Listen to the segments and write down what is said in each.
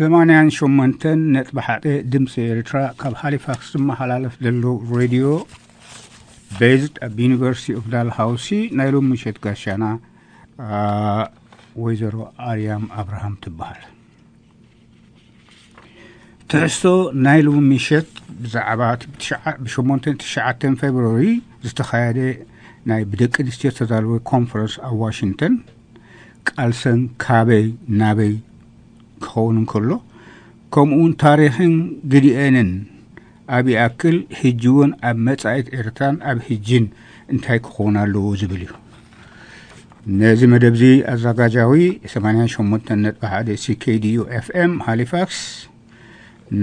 ሰማንያን ሸሞንተን ነጥቢ ሓደ ድምፂ ኤርትራ ካብ ሃሊፋክስ ዝመሓላለፍ ዘሎ ሬድዮ ቤዝድ ኣብ ዩኒቨርሲቲ ኦፍ ዳልሃውሲ ናይ ሎሚ ምሸት ጋሻና፣ አ፣ ወይዘሮ ኣርያም ኣብርሃም ትበሃል። ትሕዝቶ ናይ ሎሚ ምሸት ብዛዕባ እቲ ብትሽዓ-፣ ብሸሞንተን ትሽዓተን ፌብሩዋሪ ዝተኻየደ ናይ ብደቂ ኣንስትዮ ዝተዳለወ ኮንፈረንስ ኣብ ዋሽንግተን፣ ቃልሰን ካበይ ናበይ ክኸውን እንከሎ፣ ከምኡውን ታሪኽን ግዲኤንን ኣብ ይኣክል፣ ሕጂ እውን ኣብ መጻኢት ኤርትራን ኣብ ሕጂን እንታይ ክኸውን ኣለዎ ዝብል እዩ። ነዚ መደብ እዚ ኣዘጋጃዊ ሰማንያን ሸሞንተን ነጥቢ ሓደ ሲ ኬ ዲ ዩ ኤፍ ኤም ሃሊፋክስ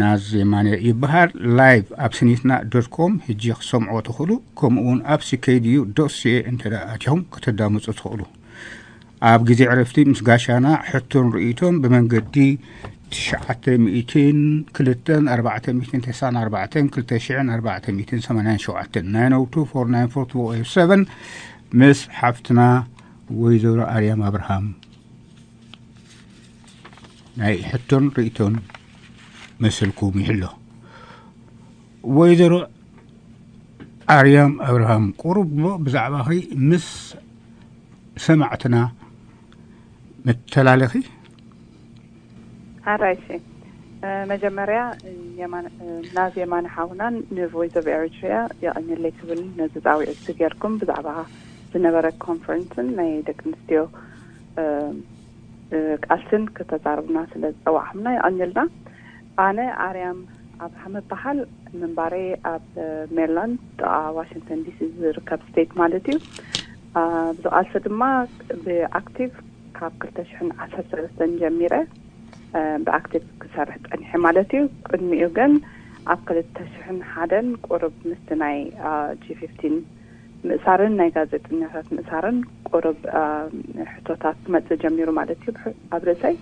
ናዝ የማነ ይበሃል። ላይቭ ኣብ ስኒትና ዶት ኮም ሕጂ ክሰምዕዎ ትኽእሉ፣ ከምኡ እውን ኣብ ሲ ኬ ዲ ዩ ዶት ሲ ኤ እንተ ደኣ ኣቲኹም ከተዳምጹ ትኽእሉ። ኣብ ግዜ ዕረፍቲ ምስ ጋሻና ሕቶን ርእይቶን ብመንገዲ ትሽዓተ ሚእትን ክልተን ኣርባዕተ ሚእትን ተስዓን ኣርባዕተን ክልተ ሽሕን ኣርባዕተ ሚእትን ሰማንያን ሸውዓተን፣ ናይን ኦ ቱ ፎር ናይን ፎር ቱ ኦ ኤፍ ሰቨን፣ ምስ ሓፍትና ወይዘሮ ኣርያም ኣብርሃም ናይ ሕቶን ርእይቶን መሰልኩም ይሕሎ። ወይዘሮ ኣርያም ኣብርሃም፣ ቁሩብ እሞ ብዛዕባኺ ምስ ሰማዕትና መተላለኺ። ኣራይሲ፣ እ፣ መጀመርያ፣ እ፣ የማነ፣ እ፣ ናዝ የማነ ሓውናን ንቮይስ ኦፍ ኤሪትሪያ የቐንየለይ ክብል፣ ነዚ ጻውዒት እዚ ጌርኩም ብዛዕባ ዝነበረ ኮንፈረንስን ናይ ደቂ ኣንስትዮ፣ እ፣ እ፣ ቃልስን ክተዛርቡና ስለ ዝጸዋዕኹምና የቐንየልና። ኣነ ኣርያም ኣብርሃም እበሃል። ምንባረይ ኣብ፣ እ፣ ሜሪላንድ፣ ጥቓ ዋሽንግተን ዲ ሲ ዝርከብ ስቴት ማለት እዩ። አ፣ ኣብዚ ቃልሲ ድማ ብኣክቲቭ ካብ ክልተ ሽሕን ዓሰርተ ሰለስተን ጀሚረ፣ እ፣ ብኣክቲቭ ክሰርሕ ጸኒሐ ማለት እዩ። ቅድሚኡ ግን ኣብ ክልተ ሽሕን ሓደን ቁሩብ ምስቲ ናይ፣ አ፣ ጂ ፊፍቲን ምእሳርን ናይ ጋዜጠኛታት ምእሳርን ቁሩብ፣ አ፣ ሕቶታት ክመጽእ ጀሚሩ ማለት እዩ። ብሕ-፣ ኣብ ርእሰይ፣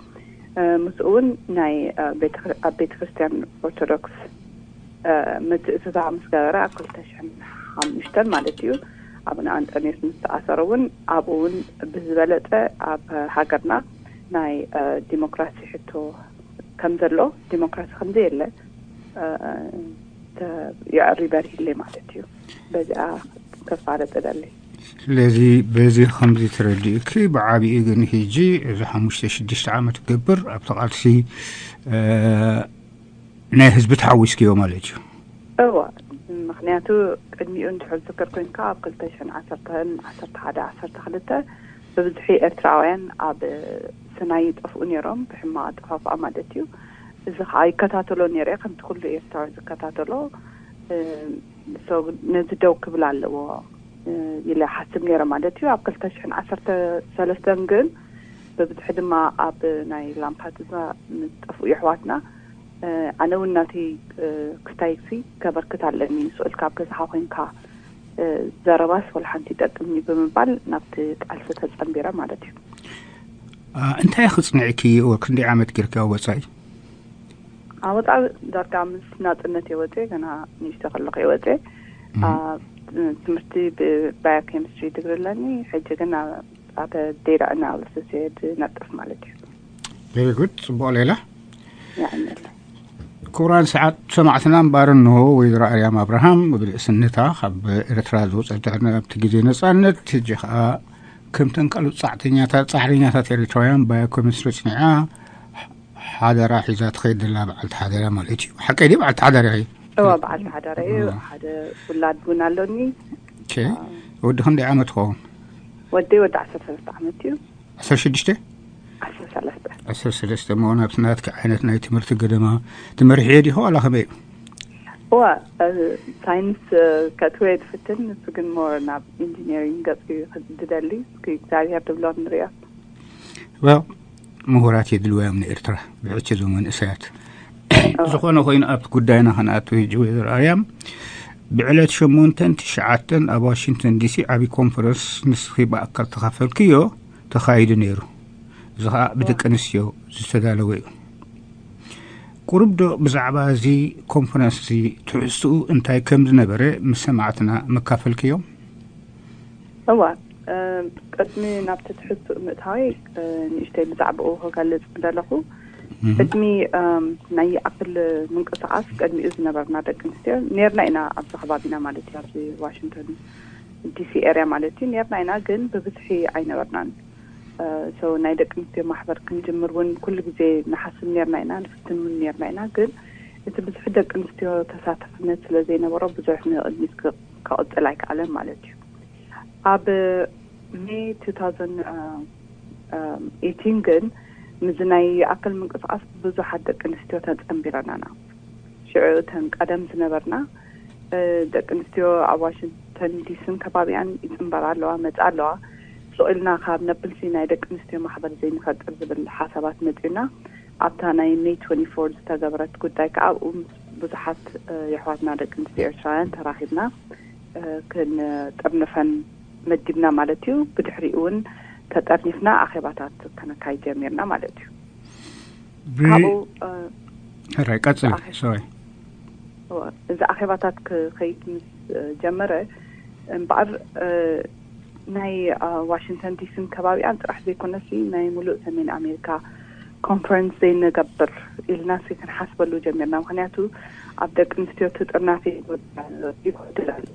እ፣ ምስኡ እውን ናይ፣ እ፣ ቤተ-፣ ኣብ ቤተ ክርስቲያን ኦርቶዶክስ፣ እ፣ ምትእትታው ምስ ገበረ ኣብ ክልተ ሽሕን ሓሙሽተን ማለት እዩ፣ ኣቡነ ኣንጠንዮስ ምስ ተኣሰረ እውን፣ ኣብኡ እውን ብዝበለጸ ኣብ ሃገርና ናይ፣ እ፣ ዲሞክራሲ ሕቶ ከም ዘሎ፣ ዲሞክራሲ ከም ዘየለ፣ እ፣ ተ-፣ የዕሪ በሪህለይ ማለት እዩ። በዚኣ ከፋለጥ እደሊ። ስለዚ በዚ ከምዚ ተረዲእኪ፣ ብዓቢኡ ግን ሕጂ እዚ ሓሙሽተ ሽዱሽተ ዓመት ክገብር ኣብቲ ቃልሲ፣ እ፣ ናይ ህዝቢ ተሓዊስክዮ ማለት እዩ። እወ፣ ምኽንያቱ ቅድሚኡ እንድሕር ዝክር ኮይንካ ኣብ ክልተ ሽሕን ዓሰርተን ዓሰርተ ሓደ ዓሰርተ ክልተ ብብዝሒ ኤርትራውያን ኣብ ስናይ ይጠፍኡ ነይሮም፣ ብሕማቕ ኣጠፋፍኣ ማለት እዩ። እዚ ከዓ ይከታተሎ ነይረ፣ ከምቲ ኩሉ ኤርትራዊ ዝከታተሎ። እ፣ ሶ፣ ነዚ ደው ክብል ኣለዎ፣ እ፣ ኢለ ሓስብ ነይረ ማለት እዩ። ኣብ ክልተ ሽሕን ዓሰርተ ሰለስተን ግን ብብዝሒ ድማ ኣብ ናይ ላምፓዱዛ ንዝጠፍኡ የሕዋትና፣ እ፣ ኣነ እውን ናተይ፣ እ፣ ክስታይሲ ከበርክት ኣለኒ፣ ስኡልካ ኣብ ገዛኻ ኮይንካ፣ እ፣ ዘረባስ ወላ ሓንቲ ይጠቅምኒ ብምባል ናብቲ ቃልሲ ተጸንቢረ ማለት እዩ። አ፣ እንታይ ክጽንዕኪ ወ-፣ ክንደይ ዓመት ጌርኪ ኣብ ወጻኢ? ኣብ ወጻኢ ዳርጋ ምስ ናጽነት እየ ወጽየ፣ ገና ንእሽቶ ከለኹ እየ ወጽየ። እም። አ፣ ትምህርቲ ብባዮኬሚስትሪ ዲግሪ ኣለኒ። ሕጂ ግን ኣብ፣ ኣብ ዴራ ኣናሊሲስ እየ ዝነጥፍ ማለት እዩ። ቬሪ ጉድ፣ ጽቡቕ ሌላ። የቐንየለይ። ክቡራን ሰዓት ሰማዕትና፣ እምበኣር እንሆ ወይዘሮ ኣርያም ኣብርሃም ብርእስነታ ካብ ኤርትራ ዝወጸት ድሕሪ ናብቲ ግዜ ነጻነት፣ ሕጂ ኸኣ ከምተን ካልኦት ጻዕተኛታት፣ ጻዕረኛታት ኤርትራውያን ባዮኬሚስትሪ ጽኒዓ ሓደራ ሒዛ ትኸይድ ዘላ በዓልቲ ሓደራ ማለት እዩ። ሓቀይ ድዩ? በዓልቲ ሓደራ ኢኺ? እወ፣ በዓልቲ ሓደራ እየ። እወ። ሓደ ውላድ እውን ኣሎኒ። ኦኬ። ኣዎ። ወዲ ክንደይ ዓመት ይኸውን? ወደይ ወዲ ዓሰርተ ሰለስተ ዓመት እዩ። ዓሰርተ ሽዱሽተ? ዓሰርተ ሰለስተ። ዓሰርተ ሰለስተ እሞ ናብቲ ናትኪ ዓይነት ናይ ትምህርቲ ገደማ ትመርሕዮ ዲኺ ዋላ ከመይ እዩ? እወ፣ እ፣ ሳይንስ፣ እ፣ ከእትወ እየ ዝፍትን፣ ንሱ ግን ሞር ናብ ኢንጂነሪንግ ገጹ እዩ ዝደሊ። እስኪ እግዚኣብሄር ድብሎ ንርእዮ። Well፣ ምሁራት የድልዋ እዮም ንኤርትራ፣ ብሕጂ እዞም መንእሰያት። ዝኾነ ኮይኑ ኣብቲ ጉዳይና ከነኣቱ ሕጂ ወይዘሮ ኣርያም፣ ብዕለት ሸሞንተን ትሽዓተን ኣብ ዋሽንግተን ዲ ሲ ዓቢ ኮንፈረንስ ንስኺ ብኣካል ተኻፈልክዮ ተኻይዱ ነይሩ። እዚ ኸኣ ብደቂ ኣንስትዮ ዝተዳለወ እዩ። ቁሩብ ዶ ብዛዕባ እዚ ኮንፈረንስ እዚ ትሕዝትኡ እንታይ ከም ዝነበረ ምስ ሰማዕትና መካፈልክዮም? እዋ፣ እ፣ ቅድሚ ናብቲ ትሕዝትኡ ምእታወይ፣ እ፣ ንእሽተይ ብዛዕባኡ ክገልጽ ምደለኹ። ቅድሚ ናይ ይኣክል ምንቅስቃስ ቅድሚኡ ዝነበርና ደቂ ኣንስትዮ ኔርና ኢና፣ ኣብዚ ከባቢና ማለት እዩ፣ ኣብዚ ዋሽንግተን ዲሲ ኤርያ ማለት እዩ ኔርና ኢና። ግን ብብዝሒ ኣይነበርናን። ሰው ናይ ደቂ ኣንስትዮ ማሕበር ክንጅምር እውን ኩሉ ግዜ ንሓስብ ኔርና ኢና፣ ንፍትን እውን ኔርና ኢና። ግን እቲ ብዙሕ ደቂ ኣንስትዮ ተሳታፍነት ስለ ዘይነበሮ ብዙሕ ንቕድሚት ክቕፅል ኣይከኣለን ማለት እዩ። ኣብ ሜይ two thousand eighteen ግን ምስዚ ናይ ይኣክል ምንቅስቃስ ብዙሓት ደቂ ኣንስትዮ ተፀንቢረናና። ሽዑ እተን ቀደም ዝነበርና ደቂ ኣንስትዮ ኣብ ዋሽንግተን ዲስን ከባቢኣን ይፅንበራ ኣለዋ፣ መፃ ኣለዋ። ስቕ ኢልና ካብ ነብልሲ ናይ ደቂ ኣንስትዮ ማሕበር ዘይንፈጥር ዝብል ሓሳባት መፂኡና። ኣብታ ናይ ሜይ twenty-four ዝተገበረት ጉዳይ ከዓ ኣብኡ ምስ ብዙሓት የሕዋትና ደቂ ኣንስትዮ ኤርትራውያን ተራኺብና ክንጥርንፈን መዲብና ማለት እዩ። ብድሕሪኡ እውን ተጠርኒፍና ኣኼባታት ከነካይድ ጀሚርና ማለት እዩ። ካብኡ ሕራይ ቀፅል። ሶሪ እዚ ኣኼባታት ክኸይድ ምስ ጀመረ እምበኣር ናይ ዋሽንግተን ዲስን ከባቢኣን ጥራሕ ዘይኮነሲ ናይ ሙሉእ ሰሜን ኣሜሪካ ኮንፈረንስ ዘይንገብር ኢልና ሲ ክንሓስበሉ ጀሚርና። ምክንያቱ ኣብ ደቂ ኣንስትዮ ትጥርናፊ ይጎድል ኣሎ።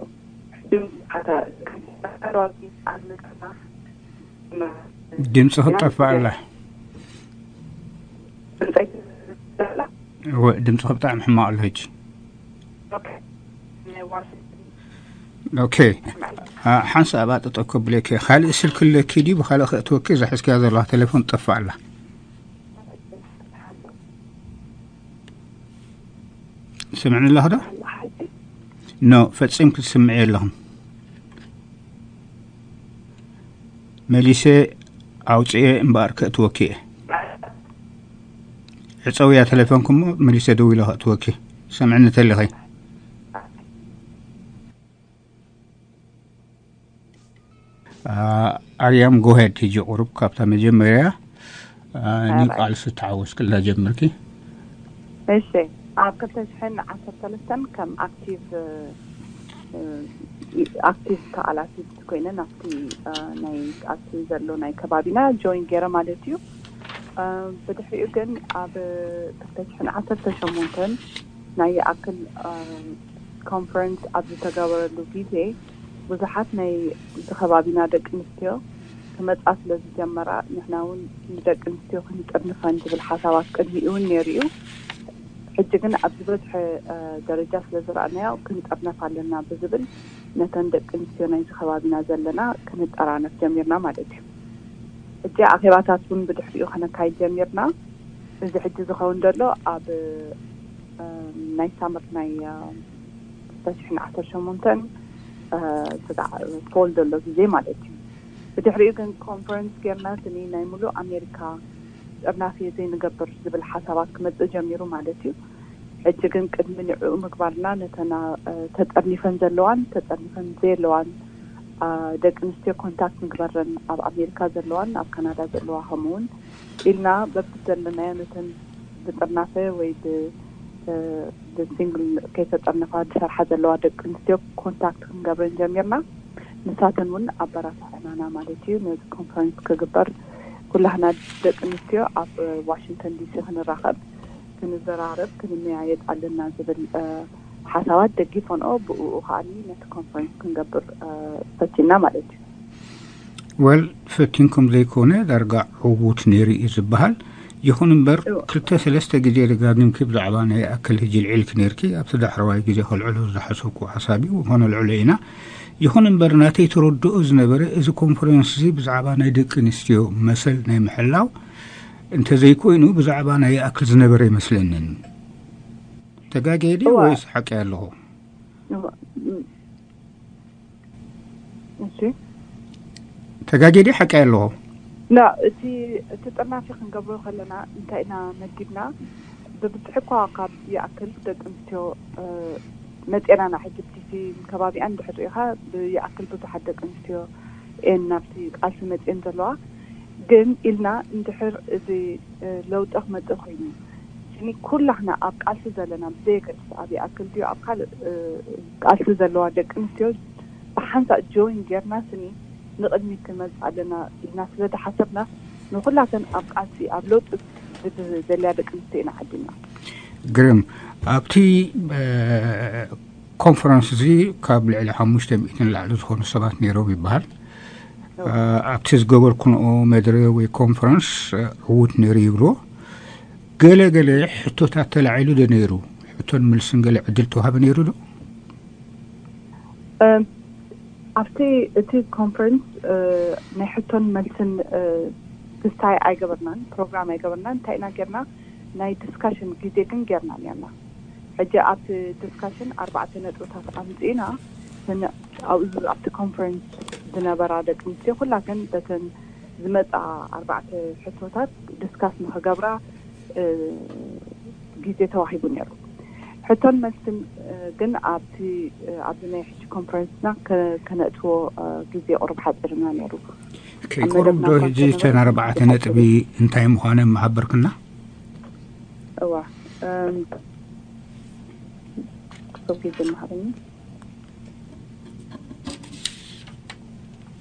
ድምፂ ክጠፍእ ኣላ። ድምፂ ብጣዕሚ ሕማቕ ኣሎ ሕጂ። ኦኬ፣ ሓንሳእ ኣባጥጠ ከብለኪ፣ ካልእ ስልኪ ኣለኪ ድዩ? ብኻልእ ከእትወኪ፣ እዛ ሒዝካያ ዘለኻ ቴሌፎን ትጠፍእ ኣላ። ስምዕኒ ኣለኺ ዶ? ኖ፣ ፈጺምኪ ትስምዒ የለኽን። መሊሰ ኣውጽኤ እምበኣር ከእትወኪ እየ። ዕጸውያ ተሌፎንኪ እሞ መሊሰ ደዊለ ከእትወኪ። ትሰምዕኒ ተለኺ። ኣርያም፣ ጎሄድ። ሕጂ ቁሩብ ካብታ መጀመርያ ንቃልሲ ተሓወስክላ ጀምርኪ። እሺ፣ ኣብ ክልተ ሽሕን ዓሰርተ ሰለስተን ከም ኣክቲቭ ኣክቲቭ ተቓላሲት ኮይነ ናብቲ ናይ ቃልሲ ዘሎ ናይ ከባቢና ጆይን ገይረ ማለት እዩ። ብድሕሪኡ ግን ኣብ ክልተ ሽሕን ዓሰርተ ሸሞንተን ናይ ይኣክል ኮንፈረንስ ኣብ ዝተገበረሉ ግዜ ብዙሓት ናይ እቲ ከባቢና ደቂ ኣንስትዮ ክመፃ ስለ ዝጀመራ ንሕና እውን ንደቂ ኣንስትዮ ክንጥርንፈን ዝብል ሓሳባት ቅድሚኡ እውን ነይሩ እዩ። ሕጂ ግን ኣብ ዝበዝሐ ደረጃ ስለ ዝረኣናዮ ክንጥርነፍ ኣለና ብዝብል ነተን ደቂ ኣንስትዮ ናይዚ ከባቢና ዘለና ክንጠራነፍ ጀሚርና ማለት እዩ። ሕጂ ኣኼባታት እውን ብድሕሪኡ ከነካይድ ጀሚርና። እዚ ሕጂ ዝኸውን ዘሎ ኣብ ናይ ሳመር ናይ ክልተ ሽሕን ዓሰርተ ሸሞንተን ስጋዕ ፎል ዘሎ ግዜ ማለት እዩ። ብድሕሪኡ ግን ኮንፈረንስ ጌርና ስኒ ናይ ሙሉእ ኣሜሪካ ጥርናፊ ዘይንገብር ዝብል ሓሳባት ክመፅእ ጀሚሩ ማለት እዩ። ሕጂ ግን ቅድሚ ንዕኡ ምግባርና ነተና ተጠርኒፈን ዘለዋን ተጠርኒፈን ዘየለዋን ደቂ ኣንስትዮ ኮንታክት ንግበረን፣ ኣብ ኣሜሪካ ዘለዋን ኣብ ካናዳ ዘለዋ ከምኡውን ኢልና በብቲ ዘለናዮ ነተን ብጥርናፈ ወይ ብሲንግል ከይተጠርነፋ ዝሰርሓ ዘለዋ ደቂ ኣንስትዮ ኮንታክት ክንገብረን ጀሚርና። ንሳተን እውን ኣበራታዕናና ማለት እዩ። ነዚ ኮንፈረንስ ክግበር ኩላህና ደቂ ኣንስትዮ ኣብ ዋሽንግተን ዲሲ ክንራኸብ፣ ክንዘራረብ፣ ክንመያየጥ ኣለና ዝብል ሓሳባት ደጊፈንኦ። ብኡ ከዓኒ ነቲ ኮንፈረንስ ክንገብር ፈቲና ማለት እዩ። ወል ፈቲንኩም ዘይኮነ ዳርጋ ዕዉት ነይሩ እዩ ዝበሃል። ይኹን እምበር ክልተ ሰለስተ ግዜ ደጋጊምኪ ብዛዕባ ናይ ኣክል ህጂ ልዒልኪ ነይርኪ። ኣብቲ ዳሕረዋይ ግዜ ከልዕሎ ዝሓሰብኩ ሓሳብ እዩ፣ ከነልዕሎ ኢና። ይኹን እምበር ናተይ ተረድኦ ዝነበረ እዚ ኮንፈረንስ እዚ ብዛዕባ ናይ ደቂ ኣንስትዮ መሰል ናይ ምሕላው እንተዘይኮይኑ ብዛዕባ ናይ ኣክል ዝነበረ ይመስለንን። ተጋጌ ድዩ ወይስ ሓቂ ኣለኹ? እሺ ተጋጌ ድዩ ሓቂ ኣለኹ? ና እቲ እቲ ጥርናፊ ክንገብሮ ከለና እንታይ ኢና መዲብና? ብብዝሒ እኳ ካብ ይኣክል ደቂ ኣንስትዮ መፅኤና ና ሕጂ ብቲቲ ከባቢኣን ድሕሪ ኢኻ ብይኣክል ብዙሓት ደቂ ኣንስትዮ ኤን ናብቲ ቃልሲ መፅኤን ዘለዋ ግን ኢልና እንድሕር እዚ ለውጢ ክመፅእ ኮይኑ ስኒ ኩላህና ኣብ ቃልሲ ዘለና ብዘየገድስ ኣብ ይኣክል ድዩ ኣብ ካልእ ቃልሲ ዘለዋ ደቂ ኣንስትዮ ብሓንሳእ ጆይን ጌርና ስኒ ንቕድሚት ክንመፅእ ኣለና ኢልና ስለ ዝሓሰብና ንኩላተን ኣብ ቃልሲ ኣብ ለውጢ ብዝደልያ ደቂ ኣንስትዮ ኢና ዓዲምና። ግርም። ኣብቲ ኮንፈረንስ እዚ ካብ ልዕሊ ሓሙሽተ ሚእቲ ንላዕሊ ዝኾኑ ሰባት ነይሮም ይበሃል። ኣብቲ ዝገበርኩንኦ መድረ ወይ ኮንፈረንስ ዕዉት ነይሩ ይብሎ። ገለ ገለ ሕቶታት ተላዒሉ ዶ ነይሩ? ሕቶን መልስን ገለ ዕድል ተዋህበ ነይሩ ዶ? ኣብቲ እቲ ኮንፈረንስ ናይ ሕቶን መልስን ክስታይ ኣይገበርናን፣ ፕሮግራም ኣይገበርናን። እንታይ ኢና ጌርና? ናይ ዲስካሽን ግዜ ግን ጌርና ኔርና። ሕጂ ኣብቲ ዲስካሽን ኣርባዕተ ነጥብታት ኣምፂእና። ኣብቲ ኮንፈረንስ ዝነበራ ደቂ ኣንስትዮ ኩላተን በተን ዝመፃ ኣርባዕተ ሕቶታት ዲስካስ ንክገብራ ግዜ ተዋሂቡ ነይሩ። ሕቶን መልስን ግን ኣብቲ ኣብዚ ናይ ሕጂ ኮንፈረንስና ከነእትዎ ግዜ ቁሩብ ሓፂርና ነይሩ። ቁሩብ ዶ ሕጂ እተን ኣርባዕተ ነጥቢ እንታይ ምዃነ ምሓበርክና? እዋ ክሰብ ግዜ መሃበኒ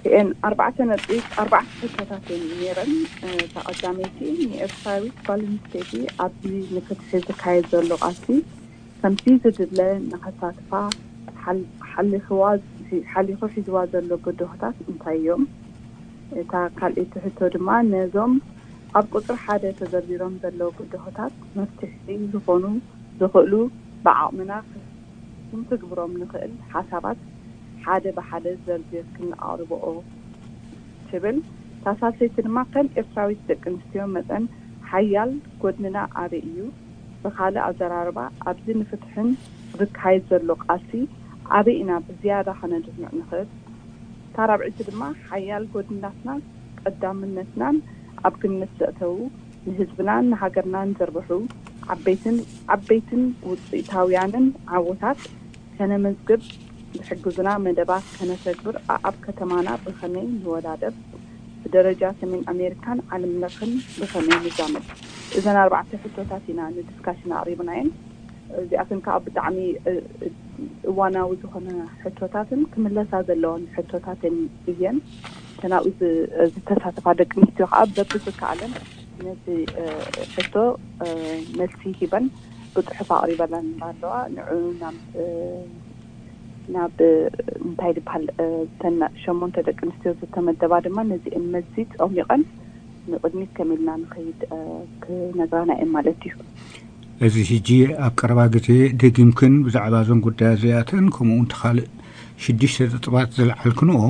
እተን ኣርባዕተ ነጥቢ ኣርባዕተ ሕቶታት እየን ነይረን። እታ ቀዳመይቲ ንኤርትራዊት ጓል ኣንስተይቲ ኣብዚ ንፍትሒ ዝካየድ ዘሎ ቃልሲ ከምቲ ዝድለ ንኸሳትፋ ሓሊኽዋ ሓሊኹ ሒዝዋ ዘሎ ብድሆታት እንታይ እዮም? እታ ካልኣይቲ ሕቶ ድማ ነዞም ኣብ ቁፅሪ ሓደ ተዘርዚሮም ዘለዉ ብድሆታት መፍትሒ ዝኾኑ ዝኽእሉ ብዓቕምና ክንትግብሮም ንኽእል ሓሳባት ሓደ ብሓደ ዘርዚርክን ኣቕርብኦ ትብል። እታ ሳልሰይቲ ድማ ከም ኤርትራዊት ደቂ ኣንስትዮ መጠን ሓያል ጎድንና ኣበይ እዩ? ብኻልእ ኣዘራርባ ኣብዚ ንፍትሕን ዝካየድ ዘሎ ቃልሲ ኣበይ ኢና ብዝያዳ ከነድምዕ ንኽእል? እታ ራብዐይቲ ድማ ሓያል ጎድንናትናን ቀዳምነትናን ኣብ ግምት ዘእተዉ ንህዝብናን ንሃገርናን ዘርብሑ ዓበይትን ዓበይትን ውፅኢታውያንን ዓወታት ከነመዝግብ ዝሕግዙና መደባት ከነተግብር ኣኣብ ከተማና ብኸመይ ንወዳደር፣ ብደረጃ ሰሜን ኣሜሪካን ዓለም ለኽን ብኸመይ ንዛመድ? እዘን ኣርባዕተ ሕቶታት ኢና ንዲስካሽን ኣቕሪብናየን። እዚኣተን ከዓ ብጣዕሚ እዋናዊ ዝኾነ ሕቶታትን ክምለሳ ዘለዎን ሕቶታትን እየን። ተናኡ ዝተሳተፋ ደቂ ኣንስትዮ ከዓ በብዝከኣለን ነቲ ሕቶ መልሲ ሂበን ብፅሑፍ ኣቕሪበለን ኣለዋ። ንዑ ናብ ናብ እንታይ ዝበሃል ተን ሸሞንተ ደቂ ኣንስትዮ ዝተመደባ ድማ ነዚአን መልሲ ፀሚቐን ንቕድሚት ከመይ ኢልና ንኸይድ ክነግራና እየን ማለት እዩ። እዚ ሕጂ ኣብ ቀረባ ግዜ ደጊምክን ብዛዕባ እዞም ጉዳያት እዚኣተን ከምኡ እውን ካልእ ሽዱሽተ ነጥብታት ዘልዓልክንኦ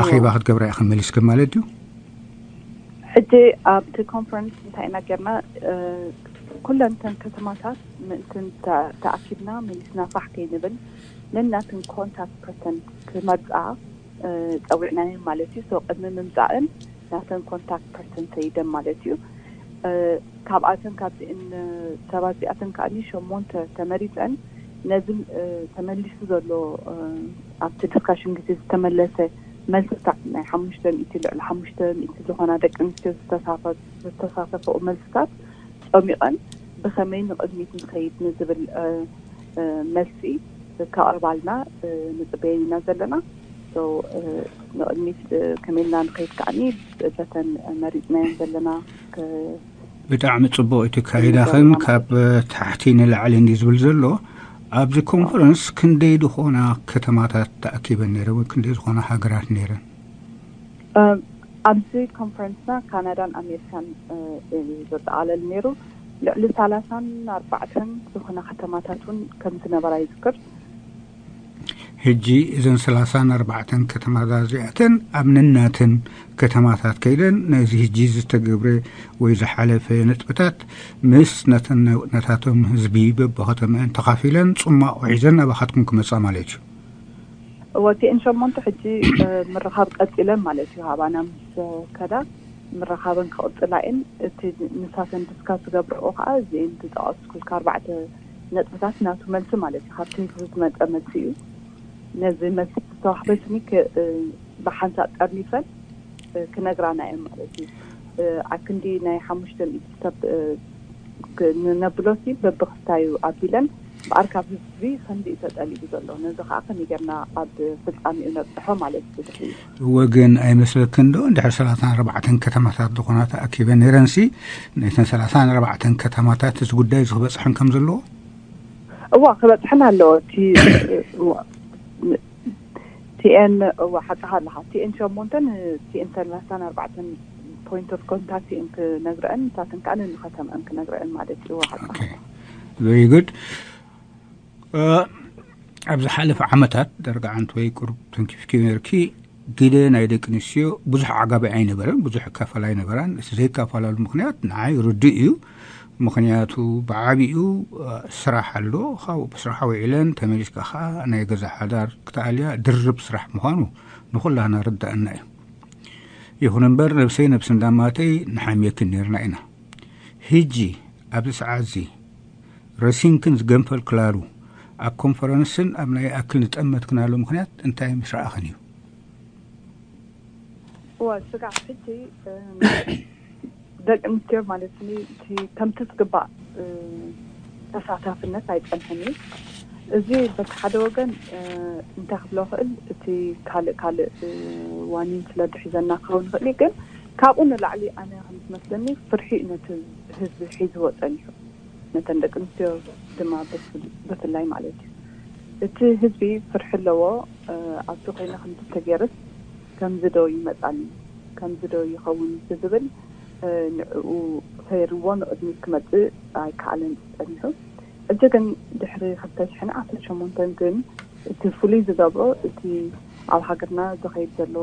ኣኼባ ክትገብራ ኢኽን መሊስክን ማለት ድዩ? ሕጂ ኣብቲ ኮንፈረንስ እንታይ ኢና ጌርና? ኩለን እተን ከተማታት ምእንቲ ተኣኪብና መሊስና ፋሕ ከይንብል ነናተን ኮንታክት ፐርሰን ክመርፃ ፀዊዕናየን ማለት እዩ። ሶ ቅድሚ ምምፃእን ናተን ኮንታክት ፐርሰን ሰይደን ማለት እዩ። ካብኣተን ካብዚአን ሰባት እዚኣተን ከዓኒ ሸሞንተ ተመሪፀን ነዚ ተመሊሱ ዘሎ ኣብቲ ዲስካሽን ግዜ ዝተመለሰ መልስታት ናይ ሓሙሽተ ሚእቲ ልዕሊ ሓሙሽተ ሚእቲ ዝኾና ደቂ ኣንስትዮ ዝተሳተፈኦ መልስታት ጸሚቐን ብኸመይ ንቕድሚት ንኸይድ ንዝብል መልሲ ከቕርባልና ንጽበየን ኢና ዘለና። ንቕድሚት ከመይ ኢልና ንኸይድ ከዓኒ በተን መሪጽናየን ዘለና ብጣዕሚ ጽቡቕ። እቲ ካይዳኽን ካብ ታሕቲ ንላዕሊ እንዲ ዝብል ዘሎ ኣብዚ ኮንፈረንስ ክንደይ ዝኾና ከተማታት ተኣኪበን ነይረን ወይ ክንደይ ዝኾና ሃገራት ነይረን? ኣብዚ ኮንፈረንስና ካናዳን ኣሜሪካን እዩ ዘጠቓለል ነይሩ። ልዕሊ ሰላሳን ኣርባዕተን ዝኾና ከተማታት እውን ከም ዝነበራ ይዝክር። ሕጂ እዘን ሰላሳን ኣርባዕተን ከተማታት እዚኣተን ኣብ ነናተን ከተማታት ከይደን ነዚ ሕጂ ዝተገብረ ወይ ዝሓለፈ ነጥብታት ምስ ነተን ነታቶም ህዝቢ በብኸተመአን ተኻፊለን ጽማቕ ውሒዘን ናባኻትኩም ክመጻ ማለት እዩ። ወቲአን ሸሞንተ ሕጂ ምርኻብ ቀጺለን ማለት እዩ። ሃባና ምስ ከዳ ምርኻበን ክቕጽላ እየን። እቲ ንሳተን ዲስካስ ዝገብርኦ ከዓ እዚአን ዝጠቐስኩልካ ኣርባዕተ ነጥብታት ናቱ መልሲ ማለት እዩ። ካብቲ ህዝቢ ዝመፀ መልሲ እዩ። ነዚ መልሲ ዝተዋህበትኒ ብሓንሳእ ጠርኒፈን ክነግራና እየን ማለት እዩ። ኣብ ክንዲ ናይ ሓሙሽተ ሚእቲ ሰብ ነብሎሲ በብኽስታዩ ኣቢለን እምበኣር ካብ ህዝቢ ክንዲ እዩ ተጠሊቡ ዘሎ። ነዚ ከዓ ከመይ ጌርና ኣብ ፍጻሜኡ ነብጽሖ ማለት እዩ። ወገን ኣይመስለክን ዶ? እንድሕር ሰላሳን ኣርባዕተን ከተማታት ዝኾና ተኣኪበን ነይረንሲ፣ ነተን ሰላሳን ኣርባዕተን ከተማታት እዚ ጉዳይ እዚ ክበጽሐን ከም ዘለዎ? እዋ፣ ክበጽሐን ኣለዎ። እቲ እዋ፣ ቲኤን እዋ፣ ሓቅኻ ኣለኻ። ቲኤን ሸሞንተን ቲኤን ሰላሳን ኣርባዕተን point of contact እየን ክነግረአን፣ ንሳተን ከዓ ንከተማአን ክነግረአን ማለት እዩ። እዋ፣ ሓቅኻ። ቨሪ ጉድ። ኣብ ዝሓለፈ ዓመታት ደርጋ ዓንት ወይ ቁሩብ ተንኪፍኪ ነርኪ፣ ግደ ናይ ደቂ ኣንስትዮ ብዙሕ ዓጋቢ ኣይነበረን፣ ብዙሕ ይካፈል ኣይነበራን። እቲ ዘይካፈላሉ ምክንያት ንዓይ ርዱእ እዩ። ምክንያቱ ብዓቢኡ ስራሕ ኣሎ፣ ካብኡ ብስራሕ ውዒለን ተመሊስካ ከዓ ናይ ገዛ ሓዳር ክትኣልያ ድርብ ስራሕ ምዃኑ ንኩላህና ርዳእና እዩ። ይኹን እምበር ነብሰይ ነብሲ እንዳማተይ ንሓምየክን ነርና ኢና። ህጂ ኣብዚ ሰዓት እዚ ረሲንክን ዝገንፈልክላሉ ኣብ ኮንፈረንስን ኣብ ናይ ኣክል ዝጠመትክናሉ ምክንያት እንታይ ምስ ረኣኽን እዩ? እዋ፣ ስጋዕ ሕጂ ደቂ ኣንስትዮ ማለት ከምቲ ዝግባእ ተሳታፍነት ኣይጸንሐን እዩ። እዚ በቲ ሓደ ወገን እንታይ ክብሎ ክእል፣ እቲ ካልእ ካልእ ዋኒን ስለ ድሒዘና ክኸውን ይኽእል እዩ። ግን ካብኡ ንላዕሊ ኣነ ከም ዝመስለኒ ፍርሒ እዩ ነቲ ህዝቢ ሒዝዎ ጸኒሑ፣ ነተን ደቂ ኣንስትዮ ድማ ብፍላይ ማለት እዩ። እቲ ህዝቢ ፍርሒ ኣለዎ። ኣብዚ ኮይነ ከምዚ ተገይርስ ከምዚ ዶ ይመጻኒ፣ ከምዚ ዶ ይኸውን ብዝብል ንዕኡ ሰይርዎ ንቕድሚት ክመጽእ ኣይከኣለን ጸኒሑ። ሕጂ ግን ድሕሪ ክልተ ሽሕን ዓሰርተ ሸሞንተን ግን እቲ ፍሉይ ዝገብሮ እቲ ኣብ ሃገርና ዝኸይድ ዘሎ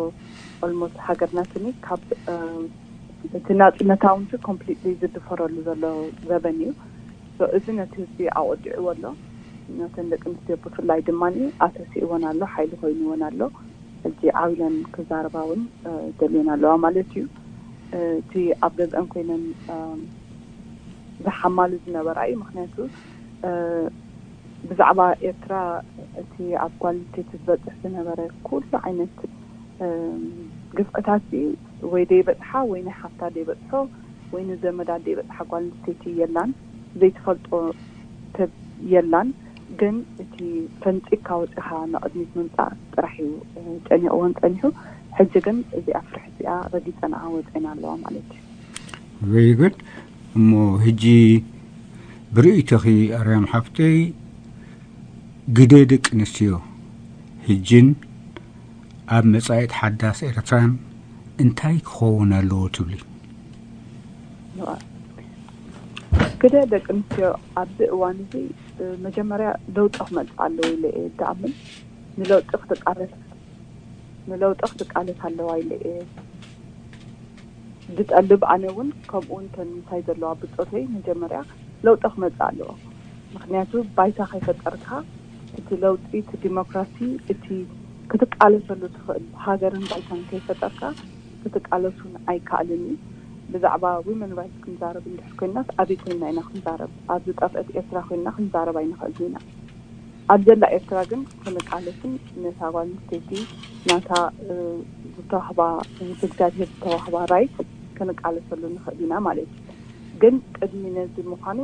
ኦልሞስት ሃገርና ስኒ ካብ እቲ ናጽነታውንቲ ኮምፕሊትሊ ዝድፈረሉ ዘሎ ዘበን እዩ። እዚ ነቲ ህዝቢ ኣቆዲዕዎ ኣሎ። ነተን ደቂ ኣንስትዮ ብፍላይ ድማ ኣተሲእወን ኣሎ፣ ሓይሊ ኮይንወን ኣሎ። ሕጂ ዓው ኢለን ክዛረባ እውን ደልየን ኣለዋ ማለት እዩ። እቲ ኣብ ገዝአን ኮይነን ዝሓማሉ ዝነበራ እዩ። ምክንያቱ ብዛዕባ ኤርትራ እቲ ኣብ ጓል ኣንስተይቲ ዝበፅሕ ዝነበረ ኩሉ ዓይነት ግፍዕታት ወይ ደይበፅሓ ወይ ናይ ሓፍታ ደይበፅሖ ወይ ንዘመዳ ደይበፅሓ ጓል ኣንስተይቲ የላን፣ ዘይትፈልጦ ሰብ የላን። ግን እቲ ፈንፂካ ወፂኻ ንቕድሚት ምምፃእ ጥራሕ እዩ ጨኒቕወን ፀኒሑ። ሕጂ ግን እዚኣ ፍርሒ እዚኣ ረጊፀንኣ ወፂኤን ኣለዋ ማለት እዩ። ቨሪ ጉድ። እሞ ሕጂ ብርእይቶኺ ኣርያም ሓፍተይ፣ ግደ ደቂ ኣንስትዮ ሕጅን ኣብ መጻኢት ሓዳስ ኤርትራን እንታይ ክኸውን ኣለዎ ትብሊ? ግደ ደቂ ኣንስትዮ ኣብዚ እዋን እዚ መጀመርያ ለውጢ ክመፅእ ኣለዎ ኢለ እየ ዝኣምን። ንለውጢ ክትቃለስ ንለውጢ ክትቃለስ ኣለዋ ኢለ እየ ዝጠልብ። ኣነ እውን ከምኡ እንተን ምሳይ ዘለዋ ብፆተይ መጀመርያ ለውጢ ክመፅእ ኣለዎ። ምክንያቱ ባይታ ከይፈጠርካ እቲ ለውጢ፣ እቲ ዲሞክራሲ፣ እቲ ክትቃለሰሉ ትኽእል ሃገርን ባይታን ከይፈጠርካ ክትቃለሱን ኣይከኣልን እዩ። ብዛዕባ ዊመን ራይትስ ክንዛረብ እንድሕር ኮይናስ ኣበይ ኮይና ኢና ክንዛረብ? ኣብ ዝጠፍአት ኤርትራ ኮይና ክንዛረብ ኣይንኽእልን ኢና። ኣብ ዘላ ኤርትራ ግን ክንቃለስን ነታ ጓል ኣንስተይቲ ናታ ዝተዋህባ ብእግዚኣብሄር ዝተዋህባ ራይት ክንቃለሰሉ ንኽእል ኢና ማለት እዩ። ግን ቅድሚ ነዚ ምዃኑ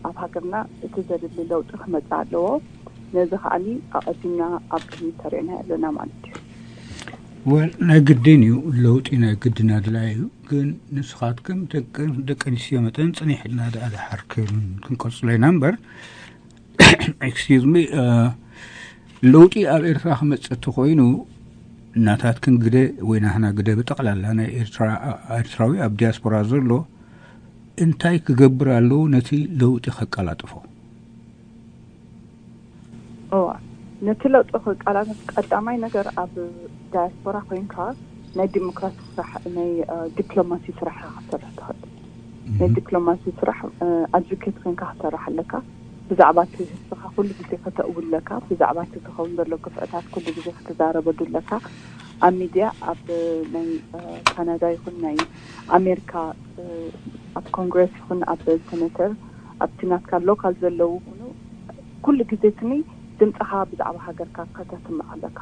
ኣብ ሃገርና እቲ ዘድሊ ለውጢ ክመፅእ ኣለዎ። ነዚ ከዓኒ ኣቐዲምና ኣብ ቅድሚት ተሪዕና ኣለና ማለት እዩ። ወል ናይ ግድን እዩ፣ ለውጢ ናይ ግድን ኣድላይ እዩ። ግን ንስኻትክም ደቂ ኣንስትዮ መጠን ፅኒሕ ኢልና ደኣ ድሓር ክንቀፅሎ ኢና እምበር excuse me፣ ለውጢ ኣብ ኤርትራ ክመጽእ እንተኾይኑ ናታትክን ግደ ወይ ናህና ግደ ብጠቕላላ ናይ ኤርትራ ኤርትራዊ ኣብ ዲያስፖራ ዘሎ እንታይ ክገብር ኣለዎ ነቲ ለውጢ ከቀላጥፎ? እዋ ነቲ ለውጢ ክቀላጠፍ ቀዳማይ ነገር ኣብ ዳያስፖራ ኮይንካ ናይ ዲሞክራሲ ስራሕ ናይ ዲፕሎማሲ ስራሕ ክትሰርሕ ትኽእል። ናይ ዲፕሎማሲ ስራሕ ኣድቮኬት ኮይንካ ክትሰርሕ ኣለካ። ብዛዕባ እቲ ህዝብኻ ኩሉ ግዜ ከተእውለካ፣ ብዛዕባ እቲ ዝኸውን ዘሎ ግፍዕታት ኩሉ ግዜ ክትዛረበሉ ኣለካ። ኣብ ሚድያ ኣብ ናይ ካናዳ ይኹን ናይ ኣሜሪካ ኣብ ኮንግረስ ይኹን ኣብ ሴኔተር ኣብቲ ናትካ ሎካል ዘለዉ ይኹኑ ኩሉ ግዜ ትኒ ድምፅኻ ብዛዕባ ሃገርካ ከተስምዕ ኣለካ።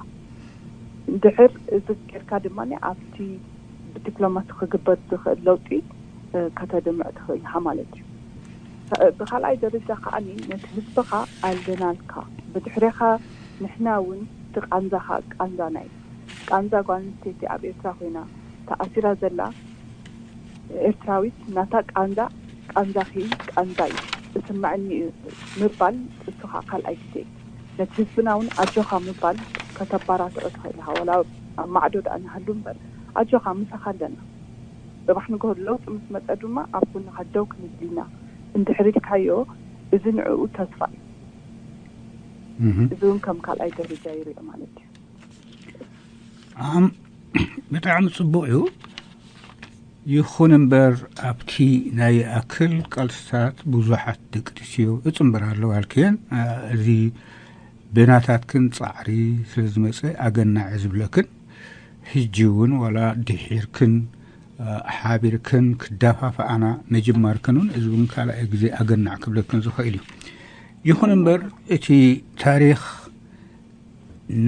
ድሕር እዚ ጌርካ ድማ ኣብቲ ብዲፕሎማሲ ክግበር ዝኽእል ለውጢ ከተድምዕ ትኽእል ኢኻ ማለት እዩ። ብኻልኣይ ደረጃ ከዓኒ ነቲ ህዝብኻ ኣለናልካ፣ ብድሕሬኻ ንሕና እውን እቲ ቃንዛኻ ቃንዛና እዩ። ቃንዛ ጓል ኣንስተይቲ ኣብ ኤርትራ ኮይና ተኣሲራ ዘላ ኤርትራዊት ናታ ቃንዛ ቃንዛኺ ቃንዛ እዩ፣ እስምዐኒ እዩ ምባል እሱ ከዓ ካልኣይ ግዜ እዩ። ነቲ ህዝብና እውን ኣጆኻ ምባል ከተባራትዖ ትኽእል ኢኻ። ዋላ ኣብ ማዕዶ ደኣ ንሃሉ እምበር ኣጆኻ ምሳኻ ኣለና። ጽባሕ ንግሆ ለውጢ ምስ መጸ ድማ ኣብ ጎንኻ ደው ክንብል ኢና። እንድሕር ኢልካዮ እዚ ንዕኡ ተስፋ እዩ። እዚ እውን ከም ካልኣይ ደረጃ ይሪኦ ማለት እዩ። ብጣዕሚ ጽቡቕ እዩ። ይኹን እምበር ኣብቲ ናይ ይኣክል ቃልስታት ብዙሓት ደቂ ኣንስትዮ እጽንበር ኣለዋ ኣልክየን። እዚ ብናታትክን ጻዕሪ ስለ ዝመጸ ኣገናዕ ዝብለክን፣ ሕጂ እውን ዋላ ድሒርክን ሓቢርክን ክዳፋፍኣና ምጅማርክን እውን እዚ እውን ካልኣይ ግዜ ኣገናዕ ክብለክን ዝኽእል እዩ። ይኹን እምበር እቲ ታሪኽ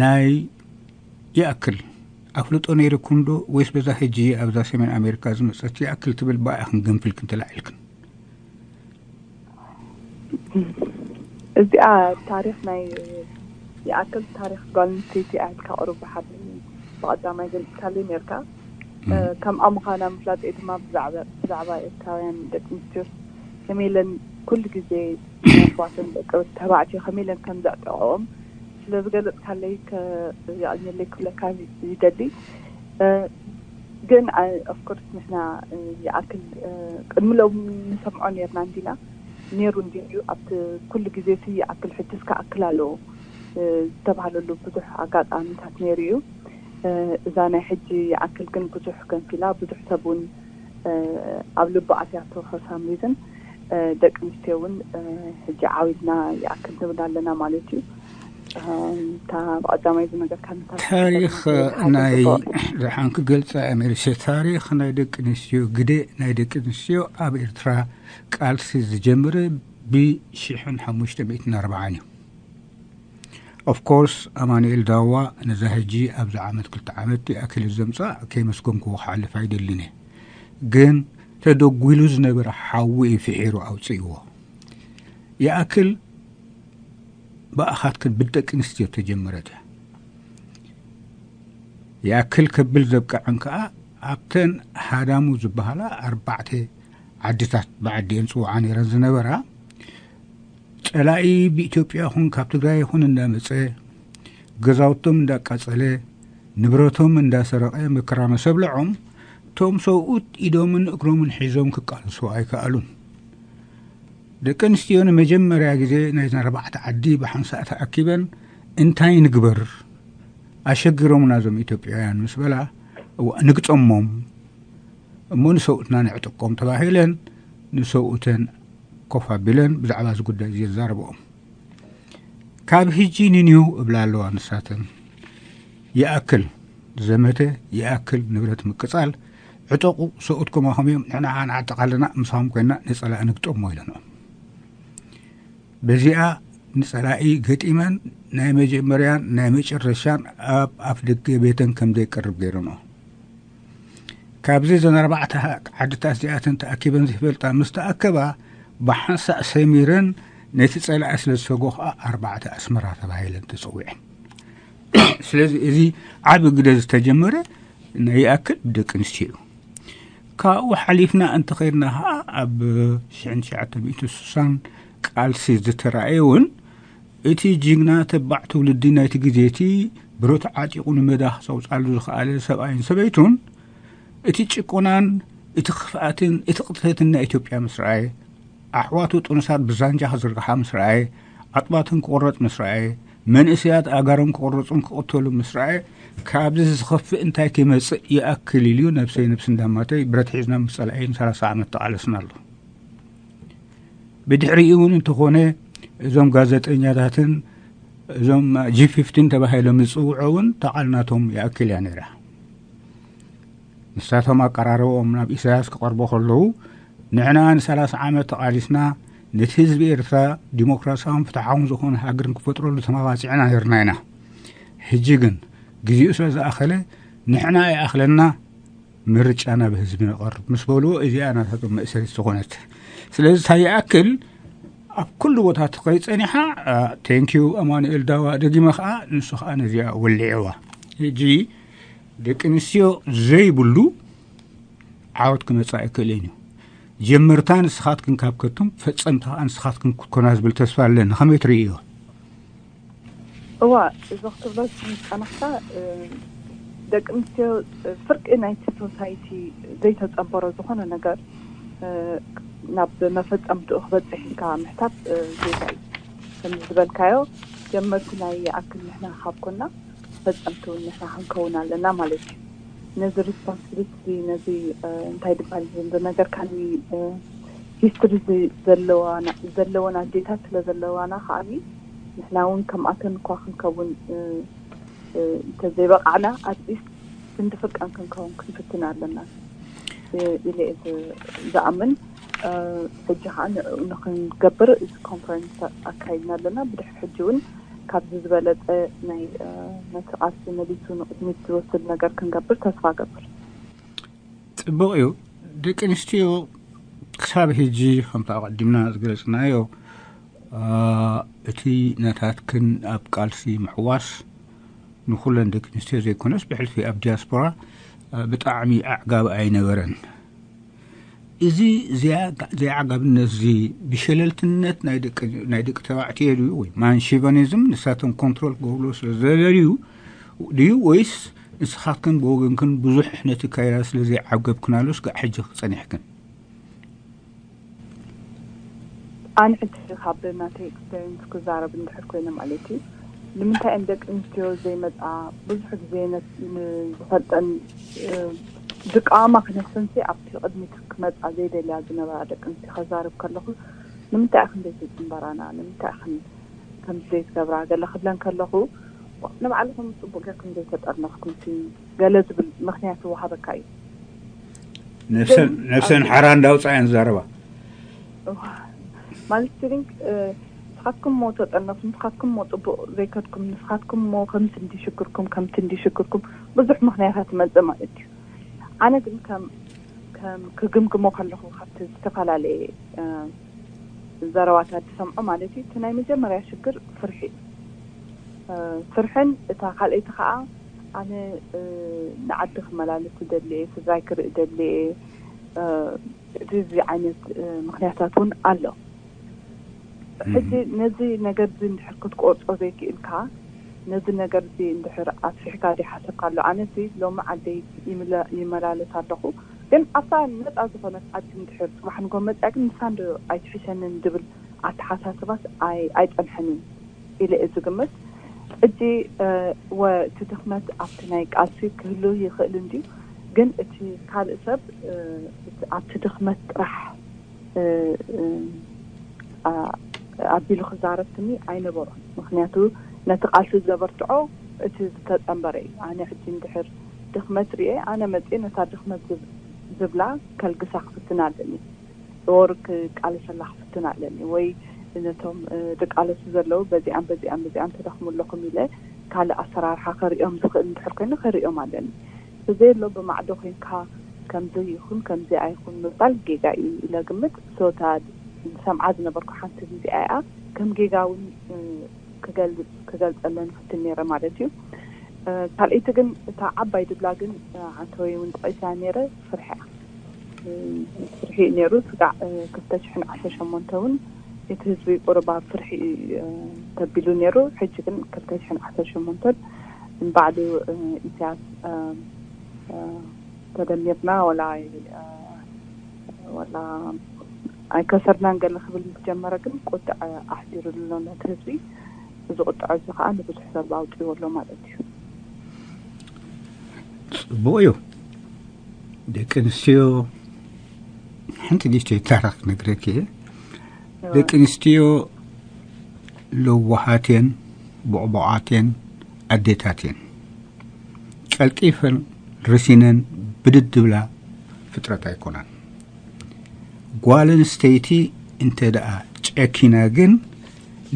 ናይ ይኣክል ኣፍልጦ ነይርኩም ዶ ወይስ በዛ ሕጂ ኣብዛ ሰሜን ኣሜሪካ ዝመፀት ይኣክል ትብል ብኣ ኢኽን ገንፍልክን ተላዒልክን? እዚኣ ታሪኽ ናይ ይኣክል ታሪኽ ጓል ኣንስተይቲ እያ ኢልካ ቁሩብ ብሓደ ብቐዳማይ ገሊፅካለይ ነርካ። ከምኣ ምዃና ምፍላጠይ ድማ ብዛዕባ ኤርትራውያን ደቂ ኣንስትዮ ከመይ ኢለን ኩሉ ግዜ ኣሕዋተን ደቂ ተባዕትዮ ከመይ ኢለን ከም ዘዕጠቕኦም ስለ ዝገለፅካለይ የቐንየለይ ክብለካ ይደሊ። ግን ኦፍኮርስ ንሕና ይኣክል ቅድሚ ሎም ንሰምዖ ነርና እንዲና፣ ነይሩ እንዲዩ ኣብቲ ኩሉ ግዜ ሲ ይኣክል ሕጅስ ክኣክል ኣለዎ ዝተባሃለሉ ብዙሕ ኣጋጣሚታት ነይሩ እዩ። እዛ ናይ ሕጂ ይኣክል ግን ብዙሕ ገንፊላ፣ ብዙሕ ሰብ እውን ኣብ ልቢ ኣትያቶ for some reason። ደቂ ኣንስትዮ እውን ሕጂ ዓዊድና ይኣክል ንብል ኣለና ማለት እዩ። እታ ብቐዳማይ ዝነገርካኒ ታሪኽ ናይ ዝሓንክ ገልጻ ኣሜሪሴ ታሪኽ ናይ ደቂ ኣንስትዮ ግደ ናይ ደቂ ኣንስትዮ ኣብ ኤርትራ ቃልሲ ዝጀመረ ብሽሕን ሓሙሽተ ሚእትን ኣርባዓን እዩ። Of course ኣማኑኤል ዳዋ ነዛ ሕጂ ኣብዚ ዓመት ክልተ ዓመት ይኣክል ዘምጻእ ከይመስገንክዎ ክሓልፍ ኣይደልን እየ። ግን ተደጒሉ ዝነበረ ሓዊ እዩ ፍሒሩ ኣውፅእዎ። ይኣክል ብኣኻትክን ብደቂ ኣንስትዮ ተጀመረት እያ። ይኣክል ከብል ዘብቅዐን ከኣ ኣብተን ሃዳሙ ዝበሃላ ኣርባዕተ ዓድታት ብዓዲኤን ጽውዓ ነይረን ዝነበራ ጸላኢ ብኢትዮጵያ ይኹን ካብ ትግራይ ይኹን እንዳመጸ ገዛውቶም እንዳቃጸለ ንብረቶም እንዳሰረቐ መከራ መሰብልዖም እቶም ሰብኡት ኢዶምን እግሮምን ሒዞም ክቃለሱ ኣይከኣሉን። ደቂ ኣንስትዮ ንመጀመርያ ግዜ ናይዘን ኣርባዕተ ዓዲ ብሓንሳእ ተኣኪበን እንታይ ንግበር ኣሸጊሮምና እዞም ኢትዮጵያውያን ምስ በላ ንግጠሞም እሞ ንሰብኡትና ነዕጥቆም ተባሂለን ንሰብኡተን ኮፍ ኣቢለን ብዛዕባ እዚ ጉዳይ እዚ የዛረብኦም። ካብ ሕጂ ንንዩ እብላ ኣለዋ ንሳተን። ይኣክል ዘመተ፣ ይኣክል ንብረት ምቅጻል፣ ዕጠቑ ሰብኡት ከማኹም እዮም፣ ንሕና ኸዓ ንዓጥቕ ኣለና፣ ምሳኹም ኮይና ንጸላኢ ንግጠሞ ኢለንኦም። በዚኣ ንጸላኢ ገጢመን ናይ መጀመርያን ናይ መጨረሻን ኣብ ኣፍ ደገ ቤተን ከም ዘይቀርብ ገይረንኦ። ካብዚ እዘን ኣርባዕተ ዓድታት እዚኣተን ተኣኪበን ዘይፈልጣ ምስ ተኣከባ ብሓንሳእ ሰሚረን ነቲ ጸላኢ ስለ ዝሰጎ ኸዓ ኣርባዕተ ኣስመራ ተባሂለን ተጸዊዐን። ስለዚ እዚ ዓቢ ግደ ዝተጀመረ ናይ ይኣክል ብደቂ ኣንስትዮ እዩ። ካብኡ ሓሊፍና እንተኸይድና ኸዓ ኣብ ሽሕን ትሽዓተ ሚእትን ስሳን ቃልሲ ዝተራእየ እውን እቲ ጅግና ተባዕ ትውልዲ ናይቲ ግዜ እቲ ብረቱ ዓጢቑ ንመዳኽ ዘውጻሉ ዝኸኣለ ሰብኣይን ሰበይቱን እቲ ጭቆናን እቲ ክፍኣትን እቲ ቅትለትን ናይ ኢትዮጵያ ምስ ረኣየ ኣሕዋቱ ጥኑሳት ብዛንጃ ክዝርግሓ ምስ ረኣየ ኣጥባትን ክቑረጽ ምስ ረኣየ መንእሰያት ኣጋሮም ክቑረጹን ክቕተሉ ምስ ረኣየ ካብዚ ዝኸፍእ እንታይ ክመጽእ ይኣክል ኢሉ ነብሰይ ነብሲ እንዳማተይ ብረት ሒዝና ምስ ጸላኢ ንሰላሳ ዓመት ተቓለስና ኣሎ። ብድሕሪኡ እውን እንተኾነ እዞም ጋዜጠኛታትን እዞም ጂ ፊፍቲን ተባሂሎም ዝፅውዑ እውን ተቓልናቶም ይኣክል እያ ነይራ። ንሳቶም ኣቀራርቦም ናብ ኢሳያስ ክቐርቡ ከለዉ ንሕና ንሰላሳ ዓመት ተቓሊስና ነቲ ህዝቢ ኤርትራ ዲሞክራሲያውን ፍትሓውን ዝኾነ ሃገር ክፈጥረሉ ተመባፂዕና ነርና ኢና። ሕጂ ግን ግዜኡ ስለ ዝኣኸለ ንሕና ይኣኽለና ምርጫ ናብ ህዝቢ ነቐርብ ምስ በልዎ እዚኣ ናታቶም መእሰሪት ዝኾነት። ስለዚ እንታይ ይኣክል ኣብ ኩሉ ቦታ ትኸይድ ጸኒሓ። ቴንኪዩ ኣማኑኤል ዳዋ፣ ደጊመ ከዓ ንሱ ከዓ ነዚኣ ወሊዕዋ። ሕጂ ደቂ ኣንስትዮ ዘይብሉ ዓወት ክመጽእ ኣይክእልን እዩ። ጀመርታ ንስኻትክን ካብ ከቱም፣ ፈጸምታ ከዓ ንስኻትክን ክትኮና ዝብል ተስፋ ኣለኒ። ከመይ ትርእዮ? እዋ፣ እዚ ክትብሎ ዝጸናሕካ ደቂ ኣንስትዮ ፍርቂ ናይቲ ሶሳይቲ ዘይተጸንበሮ ዝኾነ ነገር ናብ መፈጸምትኡ ክበጽሕ ኢልካ ምሕታት ጌጋ እዩ። ከም ዝበልካዮ፣ ጀመርቲ ናይ ይኣክል ንሕና ካብ ኮና፣ ፈጸምቲ እውን ንሕና ክንከውን ኣለና ማለት እዩ። ነዚ ሪስፖንስብሊቲ፣ ነዚ እንታይ ድባል ዝነገርካኒ ሂስትሪ ዘለወን ኣዴታት ስለ ዘለዋና ከዓኒ፣ ንሕና እውን ከምኣተን እኳ ክንከውን እንተዘይበቃዕና፣ ኣትሊስት ክንዲ ፍርቀን ክንከውን ክንፍትን ኣለና ኢለ ዝኣምን። ሕጂ ከዓ ንዕኡ ንክንገብር እዚ ኮንፈረንስ ኣካይድና ኣለና። ብድሕሪ ሕጂ እውን ካብዚ ዝበለፀ ናይ ነቲ ቃልሲ መሊሱ ንቅድሚት ዝወስድ ነገር ክንገብር ተስፋ ገብር። ፅቡቅ እዩ። ደቂ ኣንስትዮ ክሳብ ሕጂ ከምቲ ኣቀዲምና ዝገለፅናዮ፣ እቲ ነታትክን ኣብ ቃልሲ ምሕዋስ ንኩለን ደቂ ኣንስትዮ ዘይኮነስ፣ ብሕልፊ ኣብ ዲያስፖራ ብጣዕሚ ኣዕጋቢ ኣይነበረን። እዚ ዘይኣዕጋብነት እዚ ብሸለልትነት ናይ ደቂ ተባዕትዮ ድዩ ወይ ማንሺቨኒዝም፣ ንሳቶም ኮንትሮል ክገብርዎ ስለ ዝደለዩ ድዩ፣ ወይስ ንስኻትክን ብወገንክን ብዙሕ ነቲ ካይራ ስለ ዘይዓገብክናሉስ ጋዕ ሕጂ ክጸኒሕክን? ኣነ ሕጂ ካብ ናተይ ኤክስፔሪንስ ክዛረብ እንድሕር ኮይነ ማለት እዩ፣ ንምንታይ እን ደቂ ኣንስትዮ ዘይመፃ? ብዙሕ ግዜ ንዝፈልጠን ዝቃወማ ክነሰንሲ ኣብቲ ቅድሚት ክመፃ ዘይደልያ ዝነበራ ደቂ ኣንስትዮ ከዛርብ ከለኹ፣ ንምንታይ ኢኽን ዘይትፅንበራና? ንምንታይ ኢኽን ከምዚ ዘይትገብራ? ገለ ክብለን ከለኹ፣ ንባዕልኹም ፅቡቅ ጌርኩም ዘይተጠርነፍኩም ሲ ገለ ዝብል ምክንያት ይወሃበካ እዩ። ነፍሰን ሓራ እንዳውፃ እየን ዝዛረባ። ማለት ቲንክ ንስኻትኩም ሞ ተጠነፉ፣ ንስኻትኩም ሞ ፅቡቅ ዘይከድኩም፣ ንስኻትኩም ሞ ከምቲ እንዲ ሽግርኩም፣ ከምቲ እንዲ ሽግርኩም፣ ብዙሕ ምክንያታት ይመፅእ ማለት እዩ። ኣነ ግን ከም ከም ክግምግሞ ከለኹ፣ ካብቲ ዝተፈላለየ ዘረባታት ዝሰምዖ ማለት እዩ፣ እቲ ናይ መጀመርያ ሽግር ፍርሒ እዩ። ፍርሕን እታ ካልኣይቲ ከዓ ኣነ ንዓዲ ክመላለስ እደሊ እየ፣ ስድራይ ክርኢ እደሊ እየ። እዚ እዚ ዓይነት ምክንያታት እውን ኣሎ። ሕጂ ነዚ ነገር እዚ እንድሕር ክትቆርጾ ዘይክእልካ፣ ነዚ ነገር እዚ እንድሕር ኣስፊሕካ ዘይሓሰብካሉ፣ ኣነ እዚ ሎሚ ዓደይ ይመላለስ ኣለኹ፣ ግን ኣብታ ነፃ ዝኾነት ዓዲ እንድሕር ፅባሕ ንጎ መፅያ ግን ንሳ እንዶ ኣይትሕሸንን ድብል ኣተሓሳስባስ ኣይፀንሐንን ኢለ እየ ዝግምት። ሕጂ እቲ ድኽመት ኣብቲ ናይ ቃልሲ ክህሉ ይኽእል እንድዩ፣ ግን እቲ ካልእ ሰብ ኣብቲ ድኽመት ጥራሕ ኣቢሉ ክዛረብ ስኒ ኣይነበሮን። ምክንያቱ ነቲ ቃልሲ ዘበርትዖ እቲ ዝተፀንበረ እዩ። ኣነ ሕጂ እንድሕር ድኽመት ርኤ፣ ኣነ መፅየ ነታ ድኽመት ዝብላ ከልግሳ ክፍትን ኣለኒ። ኦር ክቃለሰላ ክፍትን ኣለኒ፣ ወይ ነቶም ዝቃለሱ ዘለዉ በዚኣም በዚኣም በዚኣም ተደኽሙ ኣለኹም ኢለ ካልእ ኣሰራርሓ ከርእዮም ዝኽእል እንድሕር ኮይኑ ከርእዮም ኣለኒ። ተዘየሎ ብማዕዶ ኮይንካ ከምዚ ይኹን ከምዚ ኣይኹን ምባል ጌጋ እዩ ኢለ ግምት። ሶታ ዝሰምዓ ዝነበርኩ ሓንቲ እዚኣ እያ። ከም ጌጋ እውን ክገልፀለን ክፍትን ነይረ ማለት እዩ። ካልኣይቲ ግን እታ ዓባይ ድብላ ግን ሓንቲ ወይ እውን ጠቂሳ ነይረ፣ ፍርሒ እያ። ፍርሒ እዩ ነይሩ። ስጋዕ ክልተ ሽሕን ዓሰርተ ሸሞንተ እውን እቲ ህዝቢ ቁሩብ ኣብ ፍርሒ ተቢሉ ነይሩ። ሕጂ ግን ክልተ ሽሕን ዓሰርተ ሸሞንተን ንባዕሉ ኢሳያስ ተደሚርና ወላ ወላ ኣይከሰርናን ገለ ክብል ምስ ጀመረ ግን ቁጥዐ ኣሕዲሩ ኣሎ ነቲ ህዝቢ። እዚ ቁጥዐ እዚ ከዓ ንብዙሕ ሰብ ኣውፅዎ ኣሎ ማለት እዩ። ፅቡቅ እዩ። ደቂ ኣንስትዮ ሓንቲ ንእሽተይ ታሪክ ክነግረኪ እየ። ደቂ ኣንስትዮ ለዋሃት እየን፣ ቦቕቦቓት እየን፣ ኣዴታት እየን። ቀልጢፈን ርሲነን ብድድ ዝብላ ፍጥረት ኣይኮናን። ጓል ኣንስተይቲ እንተ ደኣ ጨኪና ግን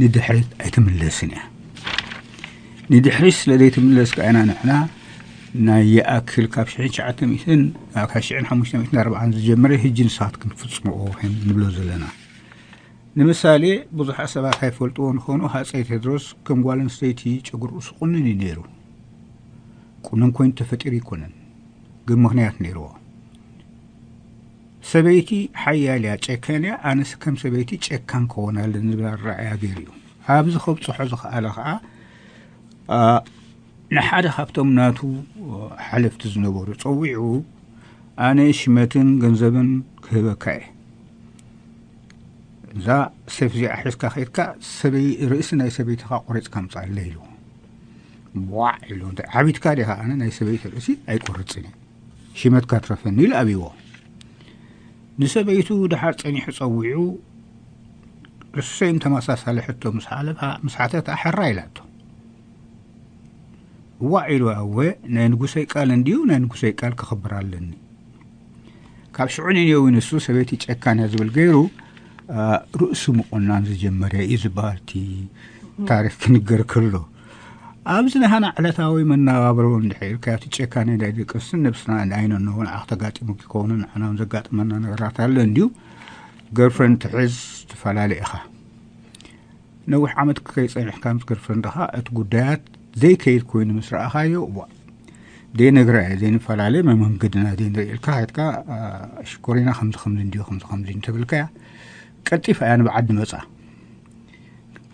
ንድሕሪት ኣይትምለስን እያ። ንድሕሪት ስለ ዘይትምለስ ከኣ ኢና ንሕና ናይ ይኣክል ካብ ሽሕን ትሽዓተ ሚእትን ካብ ሽሕን ሓሙሽተ ሚእትን ኣርባዓን ዝጀመረ ሕጂ ንስኻትክን ፍጽምኦ ንብሎ ዘለና። ንምሳሌ፣ ብዙሓት ሰባት ኣይፈልጥዎ ንኾኑ፣ ሃፀይ ቴድሮስ ከም ጓል ኣንስተይቲ ጨጉሪ ርእሱ ቁንን እዩ ነይሩ። ቁንን ኮይኑ ተፈጢሩ ኣይኮነን፣ ግን ምኽንያት ነይርዎ። ሰበይቲ ሓያል እያ፣ ጨካን እያ፣ ኣነስ ከም ሰበይቲ ጨካን ክኾን ኣለኒ ዝብል ኣረኣእያ ገይሩ እዩ። ኣብዚ ከብፅሖ ዝኸኣለ ከዓ፣ ኣ፣ ንሓደ ካብቶም ናቱ ሓለፍቲ ዝነበሩ ፀዊዑ፣ ኣነ ሽመትን ገንዘብን ክህበካ እየ፣ እዛ ሴፍ እዚኣ ሒዝካ ከይድካ ሰበይ-፣ ርእሲ ናይ ሰበይትኻ ቆሪፅካ ምፃለይ ኢሉ። ዋዕ ኢሉ፣ እንታይ ዓቢትካ ዲኻ? ኣነ ናይ ሰበይቲ ርእሲ ኣይቆርፅን እየ፣ ሽመትካ ትረፈኒ ኢሉ ኣብይዎ። ንሰበይቱ ድሓር ፀኒሑ ፀዊዑ፣ እሰይም ተመሳሳሊ ሕቶ ምስ ሓለፋ፣ ምስ ሓተታ፣ ሕራ ኢላቶ። ዋዕ ኢሉ፣ ኣወ፣ ናይ ንጉሰይ ቃል እንድዩ፣ ናይ ንጉሰይ ቃል ከኽብር ኣለኒ። ካብ ሽዑ ንንየው ንሱ ሰበይቲ ጨካን እያ ዝብል ገይሩ፣ ኣ፣ ርእሱ ምቑናን ዝጀመረ እዩ ዝበሃል እቲ ታሪክ ክንገር ከሎ። ኣብዚ ናህና ዕለታዊ መነባብሮ እንድሕር ኢልካ፣ እቲ ጨካን ናይ ደቂ ኣንስትን ነብስና ኣይነነውን ዓኽ ተጋጢሙ ክኸውን ንዓና እውን ዘጋጥመና ነገራት ኣሎ እንድዩ። ገርፍረንድ ትሕዝ ትፈላለ ኢኻ። ነዊሕ ዓመት ከይጸንሕካ ምስ ገርፍረንድኻ እቲ ጉዳያት ዘይከይድ ኮይኑ ምስ ረኣኻዮ፣ ዋ፣ ዘይነግራ እየ፣ ዘይንፈላለ መመንገድና ዘይንርኢ ኢልካ ከድካ፣ ኣ፣ ሽኮሪና ከምዚ ከምዚ እንድዩ፣ ከምዚ ከምዚ እንተብልካያ፣ ቀልጢፋ እያ ንብዓዲ መጻ።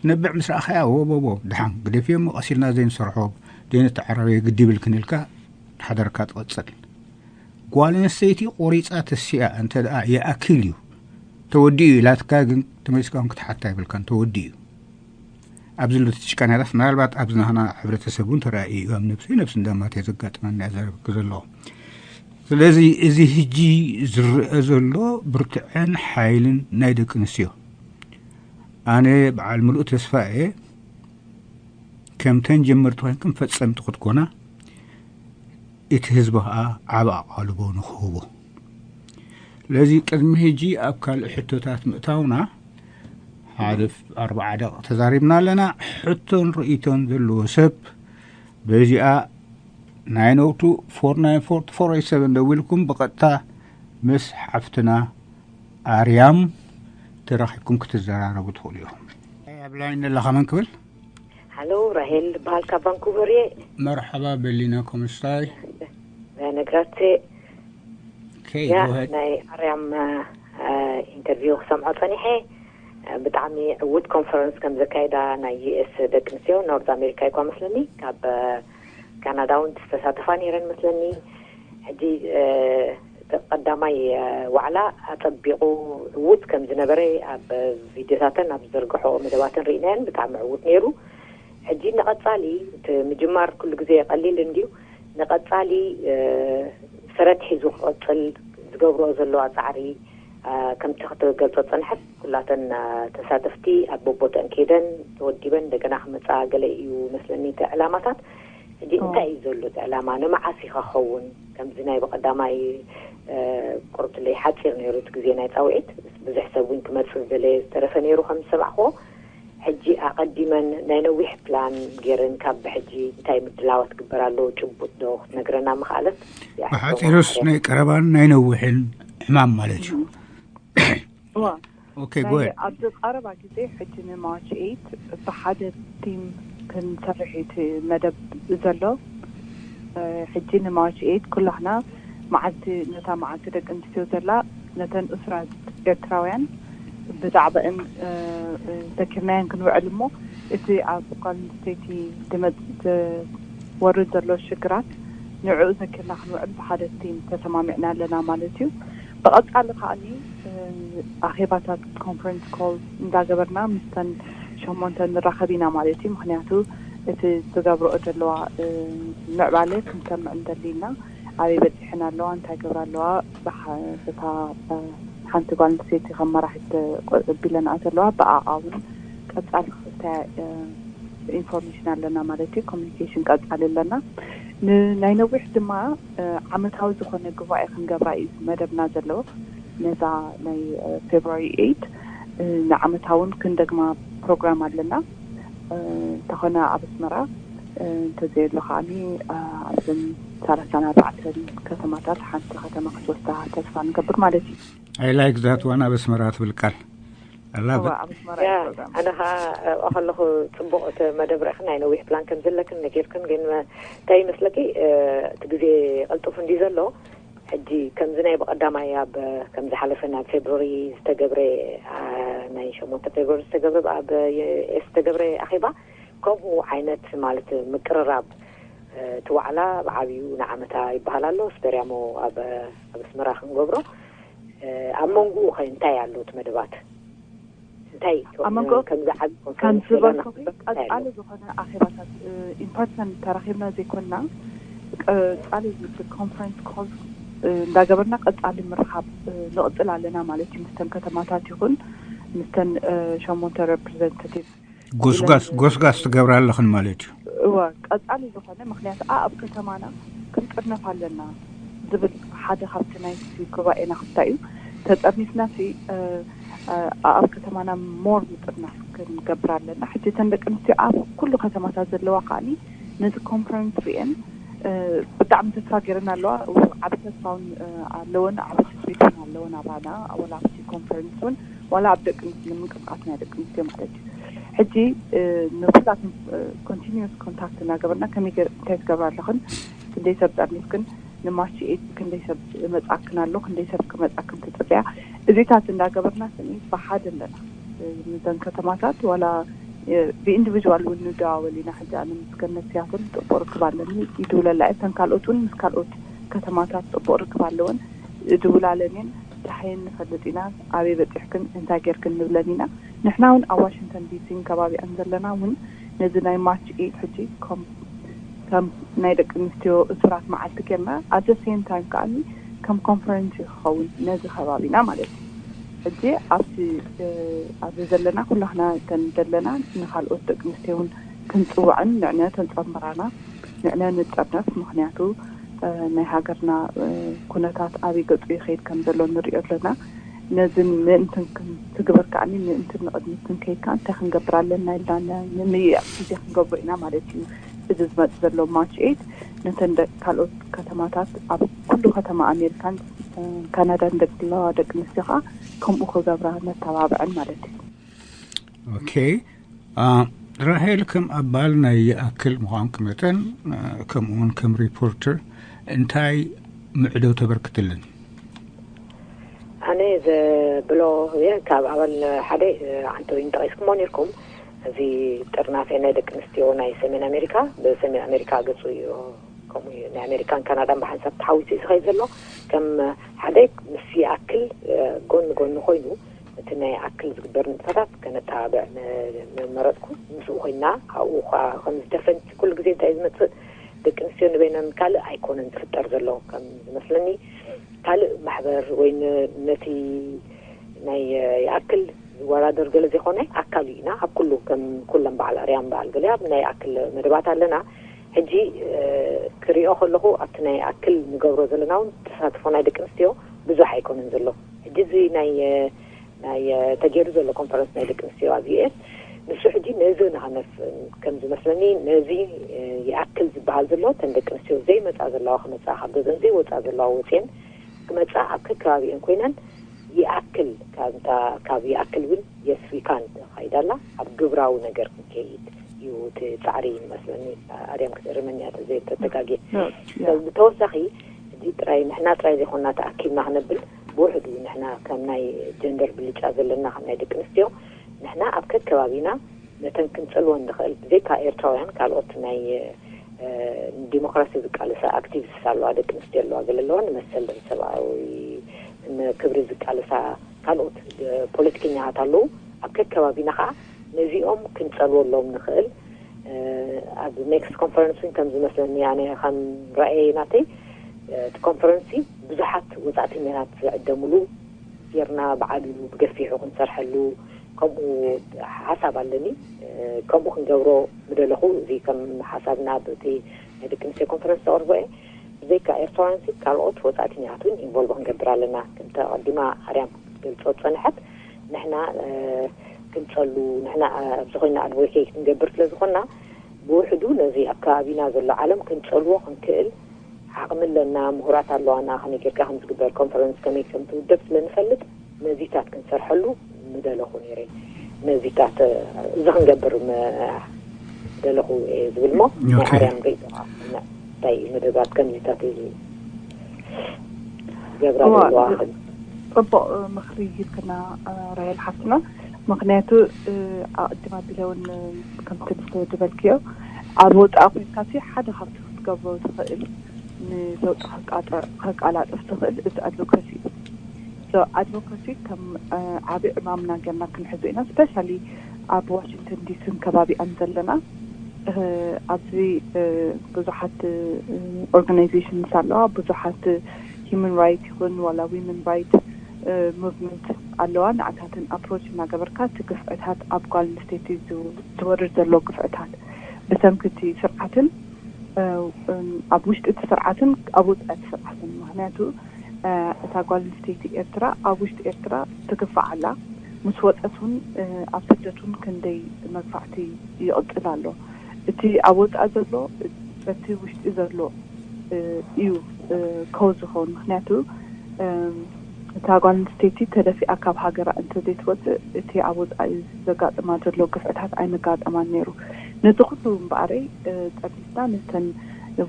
ነብዕ ምስ ረኣኻያ፣ ወ፣ ወ፣ ወ፣ ደሓን ግደፍዮ እሞ ቀሲልና ዘይንሰርሖ፣ ዘይንተዓራረዮ ግዲ ይብልክን ኢልካ ሓደርካ ትቐጽል። ጓል ኣንስተይቲ ቆሪጻ ተሲኣ እንተ ደኣ ይኣክል እዩ፣ ተወዲኡ እዩ ኢላትካ፣ ግን ተመሊስካ እውን ክትሓታ የብልካን፣ ተወዲኡ እዩ። ኣብዚ ሎ ትጭቃን ያላስ፣ ምናልባት ኣብዚ ናህና ሕብረተሰብ እውን ተራእዩ እዩ። ኣብ ነብሰይ ነብሲ እንዳማት እየ ዘጋጥመኒ እያ ዘረብክ ዘለዎ። ስለዚ እዚ ህጂ ዝረአ ዘሎ ብርትዐን ሓይልን ናይ ደቂ ኣንስትዮ፣ ኣነ በዓል ምሉእ ተስፋ እየ፣ ከምተን ጀመርቲ ኮይንክን ፈጸምቲ ክትኮና፣ እቲ ህዝቢ ኸኣ ዓቢ ኣቓልቦ ንኽህቦ። ስለዚ ቅድሚ ሕጂ ኣብ ካልእ ሕቶታት ምእታውና፣ ሓደ ኣርባዓ ደቂቕ ተዛሪብና ኣለና። ሕቶን ርእይቶን ዘለዎ ሰብ በዚኣ ናይን ኦ ቱ ፎር ናይን ፎር ቱ ፎር ኤይት ሰቨን ደዊልኩም ብቐጥታ ምስ ሓፍትና ኣርያም ተራኺብኩም ክትዘራረቡ ትኽእሉ ኢኹም። ኣብ ላይን ዘለኻ መን ክብል? ሃሎ፣ ራሄል በሃል ካብ ቫንኩቨር እየ። መርሓባ በሊና፣ ኮምስታይ? ነግራት ኦኬ፣ ያ፣ ጎ ሄድ። ናይ ኣርያም፣ አ፣ ኢንተርቪው ክሰምዖ ጸኒሐ። አ፣ ብጣዕሚ ዕዉት ኮንፈረንስ ከም ዘካየዳ ናይ ዩ ኤስ ደቂ ኣንስትዮ ኖርዝ ኣሜሪካ እኳ መስለኒ፣ ካብ፣ አ፣ ካናዳ እውን ዝተሳተፋ ነይረን መስለኒ። ሕጂ፣ አ፣ እቲ ቀዳማይ፣ አ፣ ዋዕላ ኣጸቢቑ ዕዉት ከም ዝነበረ ኣብ ቪድዮታተን ኣብ ዝዘርግሖ መደባተን ርኢናየን፣ ብጣዕሚ ዕዉት ነይሩ። ሕጂ ንቐጻሊ፣ እቲ ምጅማር ኩሉ ግዜ ቀሊል እንድዩ፣ ንቐጻሊ፣ እ፣ ሰረት ሒዙ ክቐጽል ዝገብርኦ ዘለዋ ጻዕሪ፣ እ፣ ከምቲ ክትገልጾ ጸንሐት፣ ኩላተን፣ እ፣ ተሳተፍቲ ኣብ ቦቦተን ከይደን ተወዲበን እንደገና ክመጻ ገለ እዩ መስለኒ እቲ ዕላማታት። ሕጂ ኦ። እንታይ እዩ ዘሎ እቲ ዕላማ? ንመዓስ እዩ ክኸውን? ከምዚ ናይ ብቐዳማይ፣ እ፣ ቁርብትለይ ሓጺር ነይሩ እቲ ግዜ ናይ ጻውዒት። ብዙሕ ሰብ እውን ክመጽእ ዝደለየ ዝተረፈ ነይሩ ከም ዝሰማዕክዎ። ሕጂ ኣቐዲመን ናይ ነዊሕ ፕላን ገይረን ካብ ብሕጂ እንታይ ምድላዋት ክግበር ኣለዎ ጭቡጥ ዶ ክትነግረና ምኽኣለት? ብሓጺሩስ ናይ ቀረባን ናይ ነዊሕን ዕማም ማለት እዩ። እዋ፣ ኦኬ፣ ናይ ጎ ሄድ። ኣብዚ ቀረባ ግዜ ሕጂ ንማርች ኤይት ብሓደ ቲም ክንሰርሕ እዩ እቲ መደብ ዘሎ። እ፣ ሕጂ ንማርች ኤይት ኩላህና መዓልቲ፣ ነታ መዓልቲ ደቂ ኣንስትዮ ዘላ፣ ነተን እሱራት ኤርትራውያን ብዛዕባእን፣ እ፣ እ፣ ዘኪርናየን ክንውዕል እሞ፣ እቲ ኣብ ጓል ኣንስተይቲ ዝመጽ-፣ ዝወርድ ዘሎ ሽግራት ንዕኡ ዘኪርና ክንውዕል ብሓደ ቲም ተሰማሚዕና ኣለና ማለት እዩ። ብቐጻሊ ከኣኒ፣ እ፣ ኣኼባታት ኮንፈረንስ ኮል እንዳገበርና ምስተን ሸሞንተ ንራኸብ ኢና ማለት እዩ። ምኽንያቱ እቲ ዝገብርኦ ዘለዋ፣ እ፣ ምዕባለ ክንሰምዕ እንደሊ ኢና። ኣበይ በጺሐን ኣለዋ፣ እንታይ ገብራ ኣለዋ፣ ብሓ-፣ እታ፣ እ፣ ሓንቲ ጓል ኣንስተይቲ ከም መራሒት ተቆ-፣ ኣቢለንኣ ዘለዋ፣ ብኣኣ እውን ቀጻሊ ክልተ፣ እ፣ ኢንፎርሜሽን ኣለና ማለት እዩ። ኮሚኒኬሽን ቀጻሊ ኣለና። ን-፣ ናይ ነዊሕ ድማ፣ እ፣ ዓመታዊ ዝኾነ ጉባኤ ክንገብራ እዩ መደብና ዘሎ። ነዛ ናይ፣ እ፣ ፌብሩዋሪ ኤይት፣ እ፣ ንዓመታውን ክንደግማ ፕሮግራም ኣለና። እ፣ እንተኾነ ኣብ ኣስመራ፣ እ፣ እንተዘየሎ ከኣኒ፣ እ፣ ኣብዘን ሰላሳን ኣርባዕተን ከተማታት ሓንቲ ከተማ ክትወስዳ ተስፋ ንገብር ማለት እዩ። I like that one፣ ኣብ ኣስመራ ትብል ቃል። ኣላ እዋ ኣብ ኣስመራ እዩ ፕሮግራም። ኣነ ኸዓ ኣብኣ ከለኹ ፅቡቕ እቲ መደብ ረእኽን ናይ ነዊሕ ፕላን ከም ዘለክን ነጊርክን፣ ግን እንታይ ይመስለኪ፣ እቲ ግዜ ቀልጡፍ እንዲ ዘሎ። ሕጂ ከምዚ ናይ ብቐዳማይ ኣብ ከም ዝሓለፈ ናብ ፌብሩሪ ዝተገብረ፣ ናይ ሸሞንተ ፌብሩሪ ዝተገብረ ኣብ ዩኤስ ዝተገብረ ኣኼባ ከምኡ ዓይነት ማለት ምቅርራብ፣ እቲ ዋዕላ ብዓብዩ ንዓመታ ይበሃል ኣሎ። ስፔርያሞ ኣብ ኣስመራ ክንገብሮ፣ ኣብ መንጎኡ ኸ እንታይ ኣሎ እቲ መደባት? እንታይ ኣብ መንጎ ከምዚ ዓቢ ከም ኮንፈረንስ ጌርና ዝበልኩ ቀጻሊ ዝኾነ ኣኼባታት ኢንፐርሰን ተራኺብና ዘይኮንና፣ ቀጻሊ ዝብል ኮንፈረንስ ኮል እንዳገበርና ቀጻሊ ምርኻብ ንቕጽል ኣለና ማለት እዩ። ምስተን ከተማታት ይኹን ምስተን ሸሞንተ ሬፕሬዘንታቲቭ ጎስጓስ ጎስጓስ ትገብራ ኣለኽን ማለት እዩ። እወ ቀጻሊ ዝኾነ ምክንያት ኣብ ከተማና ክንጥርነፍ ኣለና ዝብል ሓደ ካብቲ ናይ ጉባኤና ክፍታ እዩ። ተጠርኒፍና ሲ ኣብ ከተማና ሞር ምጥርናፍ ክንገብር ኣለና። ሕጂ እተን ደቂ ኣንስትዮ ኣብ ኩሉ ከተማታት ዘለዋ ከዓኒ ነዚ ኮንፈረንስ ሪኤን ብጣዕሚ ተስፋ ገይረን ኣለዋ። ዓብ ተስፋ እውን ኣለወን፣ ዓብ ትፅቢት እውን ኣለወን ኣባና፣ ዋላ ኣብቲ ኮንፈረንስ እውን ዋላ ኣብ ደቂ ኣንስትዮ ንምንቅስቃስ ናይ ደቂ ኣንስትዮ ማለት እዩ። ሕጂ ንኩላትን ኮንቲኒስ ኮንታክት እናገበርና ከመይ ገር- እንታይ ትገብራ ኣለኽን፣ ክንደይ ሰብ ጠርኒፍክን፣ ንማርች ኤይት ክንደይ ሰብ መጻክን ኣሎ፣ ክንደይ ሰብ ክመጻክን ትጽበያ፣ እዚታት እንዳገበርና ስኒ ብሓደ ኣለና። ንዘን ከተማታት ዋላ ብኢንዲቪጁዋል እውን ንደዋወል ኢና። ሕጂ ኣነ ምስ ገነት ሲያትል ጽቡቕ ርክብ ኣለኒ፣ ይድውለላ እየ። እተን ካልኦት እውን ምስ ካልኦት ከተማታት ጽቡቕ ርክብ ኣለወን፣ እድውላለን እየን። ደሓየን ንፈልጥ ኢና፣ ኣበይ በጺሕክን እንታይ ጌርክን ንብለን ኢና። ንሕና እውን ኣብ ዋሽንግተን ዲሲን ከባቢኣን ዘለና እውን ነዚ ናይ ማርች ኤይት ሕጂ ከም ከም ናይ ደቂ ኣንስትዮ እሱራት መዓልቲ ጌርና፣ ኣት ሴም ታይም ከዓኒ ከም ኮንፈረንስ እዩ ክኸውን ነዚ ከባቢና ማለት እዩ። ሕጂ ኣብቲ ኣብዚ ዘለና ኩላህና እተን ዘለና ንካልኦት ደቂ ኣንስትዮ እውን ክንጽውዕን ንዕነ ተንጸንብራና ንዕነ ንጠርነፍ። ምክንያቱ ናይ ሃገርና ኩነታት ኣበይ ገጹ ይኸይድ ከም ዘሎ ንሪኦ ኣለና። ነዚ ምእንትን ትግበር ከዓኒ ምእንትን ንቕድሚት ክንከይድ ከዓ እንታይ ክንገብር ኣለና ኢልና ንምይያጥ ግዜ ክንገብሮ ኢና ማለት እዩ። እዚ ዝመጽእ ዘሎ ማርች ኤይት ነተን ካልኦት ከተማታት ኣብ ኩሉ ከተማ ኣሜሪካን ካናዳን ዘለዋ ደቂ ኣንስትዮ ከዓ ከምኡ ክገብራ ነተባብዐን ማለት እዩ። ኦኬ። ራሄል ከም ኣባል ናይ ይኣክል ምዃንክ መጠን ከምኡውን ከም ሪፖርተር እንታይ ምዕዶ ተበርክትልን? ኣነ ዘብሎ እየ ካብ ኣባል ሓደ ዓንተወይን ጠቒስኩሞ ነርኩም። እዚ ጥርናፌ ናይ ደቂ ኣንስትዮ ናይ ሰሜን ኣሜሪካ ብሰሜን ኣሜሪካ ገጹ እዩ። ከምኡ እዩ ናይ ኣሜሪካን ካናዳን ብሓንሳብ ተሓዊሱ እዩ ዝኸይድ ዘሎ። ከም ሓደ ምስ ይኣክል ጎኒ ጎኒ ኮይኑ እቲ ናይ ኣክል ዝግበር ንጥፈታት ከነተባብዕ መረፅኩ። ምስኡ ኮይና ኣብኡ ከዓ ከም ዝተፈንት ኩሉ ግዜ እንታይ ዝመፅእ ደቂ ኣንስትዮ ንበይነን ካልእ ኣይኮነን ዝፍጠር ዘሎ ከም ዝመስለኒ ካልእ ማሕበር ወይ ነቲ ናይ ይኣክል ዝወዳደር ገለ ዘይኮነ ኣካል ኢና ኣብ ኩሉ ከም ኩለን በዓል ኣርያም በዓል ገሊኣብ ናይ ኣክል መደባት ኣለና። ሕጂ ክሪኦ ከለኹ ኣብቲ ናይ ኣክል ንገብሮ ዘለና እውን ተሳትፎ ናይ ደቂ ኣንስትዮ ብዙሕ ኣይኮነን ዘሎ። ሕጂ እዚ ናይ ናይ ተገይሩ ዘሎ ኮንፈረንስ ናይ ደቂ ኣንስትዮ ኣብ ዩኤስ ንሱ ሕጂ ነዚ ንኸነፍ ከም ዝመስለኒ ነዚ ይኣክል ዝበሃል ዘሎ እተን ደቂ ኣንስትዮ ዘይመፃ ዘለዋ ክመፃ ካብ ገዘን ዘይወፃ ዘለዋ ወፅየን ክመፃ ኣብ ከከባቢአን ኮይነን ይኣክል ካብታ ካብ ይኣክል እውን የስዊካን ተኻይዳ ኣላ ኣብ ግብራዊ ነገር ክንከይድ እዩ እቲ ፃዕሪ ይመስለኒ። ኣርያም ክትእርመኒ እያ ተዘይተተጋግየ። ብተወሳኺ እዚ ጥራይ ንሕና ጥራይ ዘይኮና ተኣኪብና ክነብል ብውሕዱ ንሕና ከም ናይ ጀንደር ብልጫ ዘለና ከም ናይ ደቂ ኣንስትዮ ንሕና ኣብ ከከባቢና ነተን ክንጸልወን ንኽእል ብዘይካ ኤርትራውያን ካልኦት ናይ ዲሞክራሲ ዝቃለሳ ኣክቲቪስት ኣለዋ ደቂ ኣንስትዮ ኣለዋ ገለ ኣለዋ ንመሰል ደቂ ሰብኣዊ ክብሪ ዝቃለሳ ካልኦት ፖለቲከኛታት ኣለዉ ኣብ ከከባቢና ከዓ ነዚኦም ክንጸልወሎም ንኽእል ኣብ ኔክስት ኮንፈረንስ እውን ከም ዝመስለኒ ኣነ ከም ራእየ ናተይ እቲ ኮንፈረንሲ ብዙሓት ወፃእተኛታት ዝዕደምሉ ጌርና ብዓብዩ ብገፊሑ ክንሰርሐሉ ከምኡ ሓሳብ ኣለኒ። ከምኡ ክንገብሮ ምደለኹ እዚ ከም ሓሳብና ብቲ ናይ ደቂ ኣንስትዮ ኮንፈረንስ ተቕርቦ እየ። ብዘይካ ኤርትራውያን ሲ ካልኦት ወፃእተኛታት እውን ኢንቮልቭ ክንገብር ኣለና። ከምቲ ኣቐዲማ ኣርያም ክትገልፆ ዝፀንሐት ንሕና ክንፀሉ ንሕና ኣብዚ ኮይና ኣድቮኬት ክንገብር ስለ ዝኾንና ብውሕዱ ነዚ ኣብ ከባቢና ዘሎ ዓለም ክንፀልዎ ክንክእል ዓቕሚ ኣለና፣ ምሁራት ኣለዋና፣ ከመይ ጌርካ ከም ዝግበር ኮንፈረንስ ከመይ ከም ትውደብ ስለ ንፈልጥ ነዚታት ክንሰርሐሉ ደለኹ ነይረ። ነዚታት እዚ ክንገብር ደለኹ እየ ዝብል ሞ ናይ ኣርያም ሪኢቶ እንታይ መደባት ከምዚታት እዩ ገብራ ዘለዋ። ጽቡቕ ምኽሪ ሂብክና ራሄል ሓፍትና። ምኽንያቱ ኣቕድም ኣቢለ እውን ከምቲ ዝበልክዮ ኣብ ወፃኢ ኮይንካ ሓደ ካብቲ ክትገብሮ ትኽእል ንለውጢ ከቃላጥፍ ትኽእል እዚ ኣድቮካሲ እዩ። ኣድቮካሲ ከም ዓብ ዕማምና ገርና ክንሕዞ ኢና። ስፔሻሊ ኣብ ዋሽንግተን ዲስን ከባቢኣን ዘለና ኣብዚ ብዙሓት ኦርጋናይዜሽንስ ኣለዋ፣ ብዙሓት ሂማን ራይት ይኹን ዋላ ዊመን ራይት ሙቭመንት ኣለዋ። ንዓታትን ኣፕሮች እናገበርካ እቲ ግፍዕታት ኣብ ጓል ኣንስተይቲ ዝወርድ ዘሎ ግፍዕታት ብሰንኪ እቲ ስርዓትን ኣብ ውሽጢ እቲ ስርዓትን ኣብ ወፃኢ እቲ ስርዓትን ምክንያቱ እታ ጓል ኣንስተይቲ ኤርትራ ኣብ ውሽጢ ኤርትራ ትግፋዕ ኣላ። ምስ ወፀት እውን ኣብ ስደት እውን ክንደይ መግፋዕቲ ይቕፅል ኣሎ። እቲ ኣብ ወፃኢ ዘሎ በቲ ውሽጢ ዘሎ እዩ ከው ዝኸውን ምክንያቱ እታ ጓል ኣንስተይቲ ተደፊኣ ካብ ሃገራ እንተዘይትወፅእ እቲ ኣብ ወፃኢ ዘጋጥማ ዘሎ ግፍዕታት ኣይመጋጠማን ነይሩ። ነዚ ኩሉ እምበኣረይ ጠርኒፍና ነተን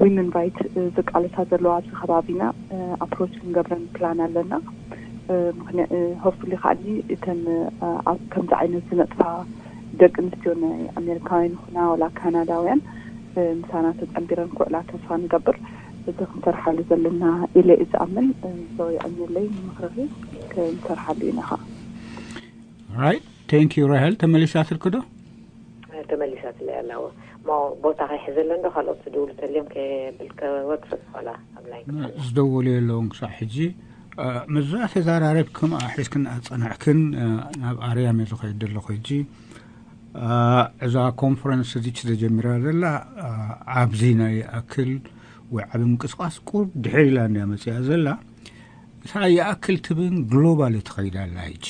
ዊመን ራይት ዝቃለሳ ዘለዋ ኣብዚ ከባቢና ኣፕሮች ክንገብረን ፕላን ኣለና። ሆፕፉሊ ከዓኒ እተን ከምዚ ዓይነት ዝነጥፋ ደቂ ኣንስትዮ ናይ ኣሜሪካውያን ይኹና ወላ ካናዳውያን ምሳና ተፀንቢረን ክውዕላ ተስፋ ንገብር። እዚ ክንሰርሓሉ ዘለና ኢለ እዩ ዝኣምን። ሶ የቐንየለይ ንምኽርኺ ክንሰርሓሉ ኢና ኸዓ። ራይት ቴንክ ዩ ራሄል። ተመሊሳትልኪ ዶ? ተመሊሳትለይ ኣላ። እሞ ቦታ ከይሕዘለን ዶ ካልኦት ዝድውሉ ተልዮም ከብል ከወፅእ ዋላ ኣብ ናይ ዝደወሉ የለውን ክሳዕ ሕጂ። ምዛ ተዛራረብክም ሒዝክን ኣፀናዕክን ናብ ኣርያም እየ ዝኸይድ ዘለኹ ሕጂ። እዛ ኮንፈረንስ እዚች ተጀሚራ ዘላ ኣብዚ ናይ ኣክል ወይ ዓቢ ምንቅስቃስ ቁሩብ ድሕር ኢላ እንድያ መፅያ ዘላ። እታ ይኣክል ትብን ግሎባል ትኸይድ ኣላ ሕጂ።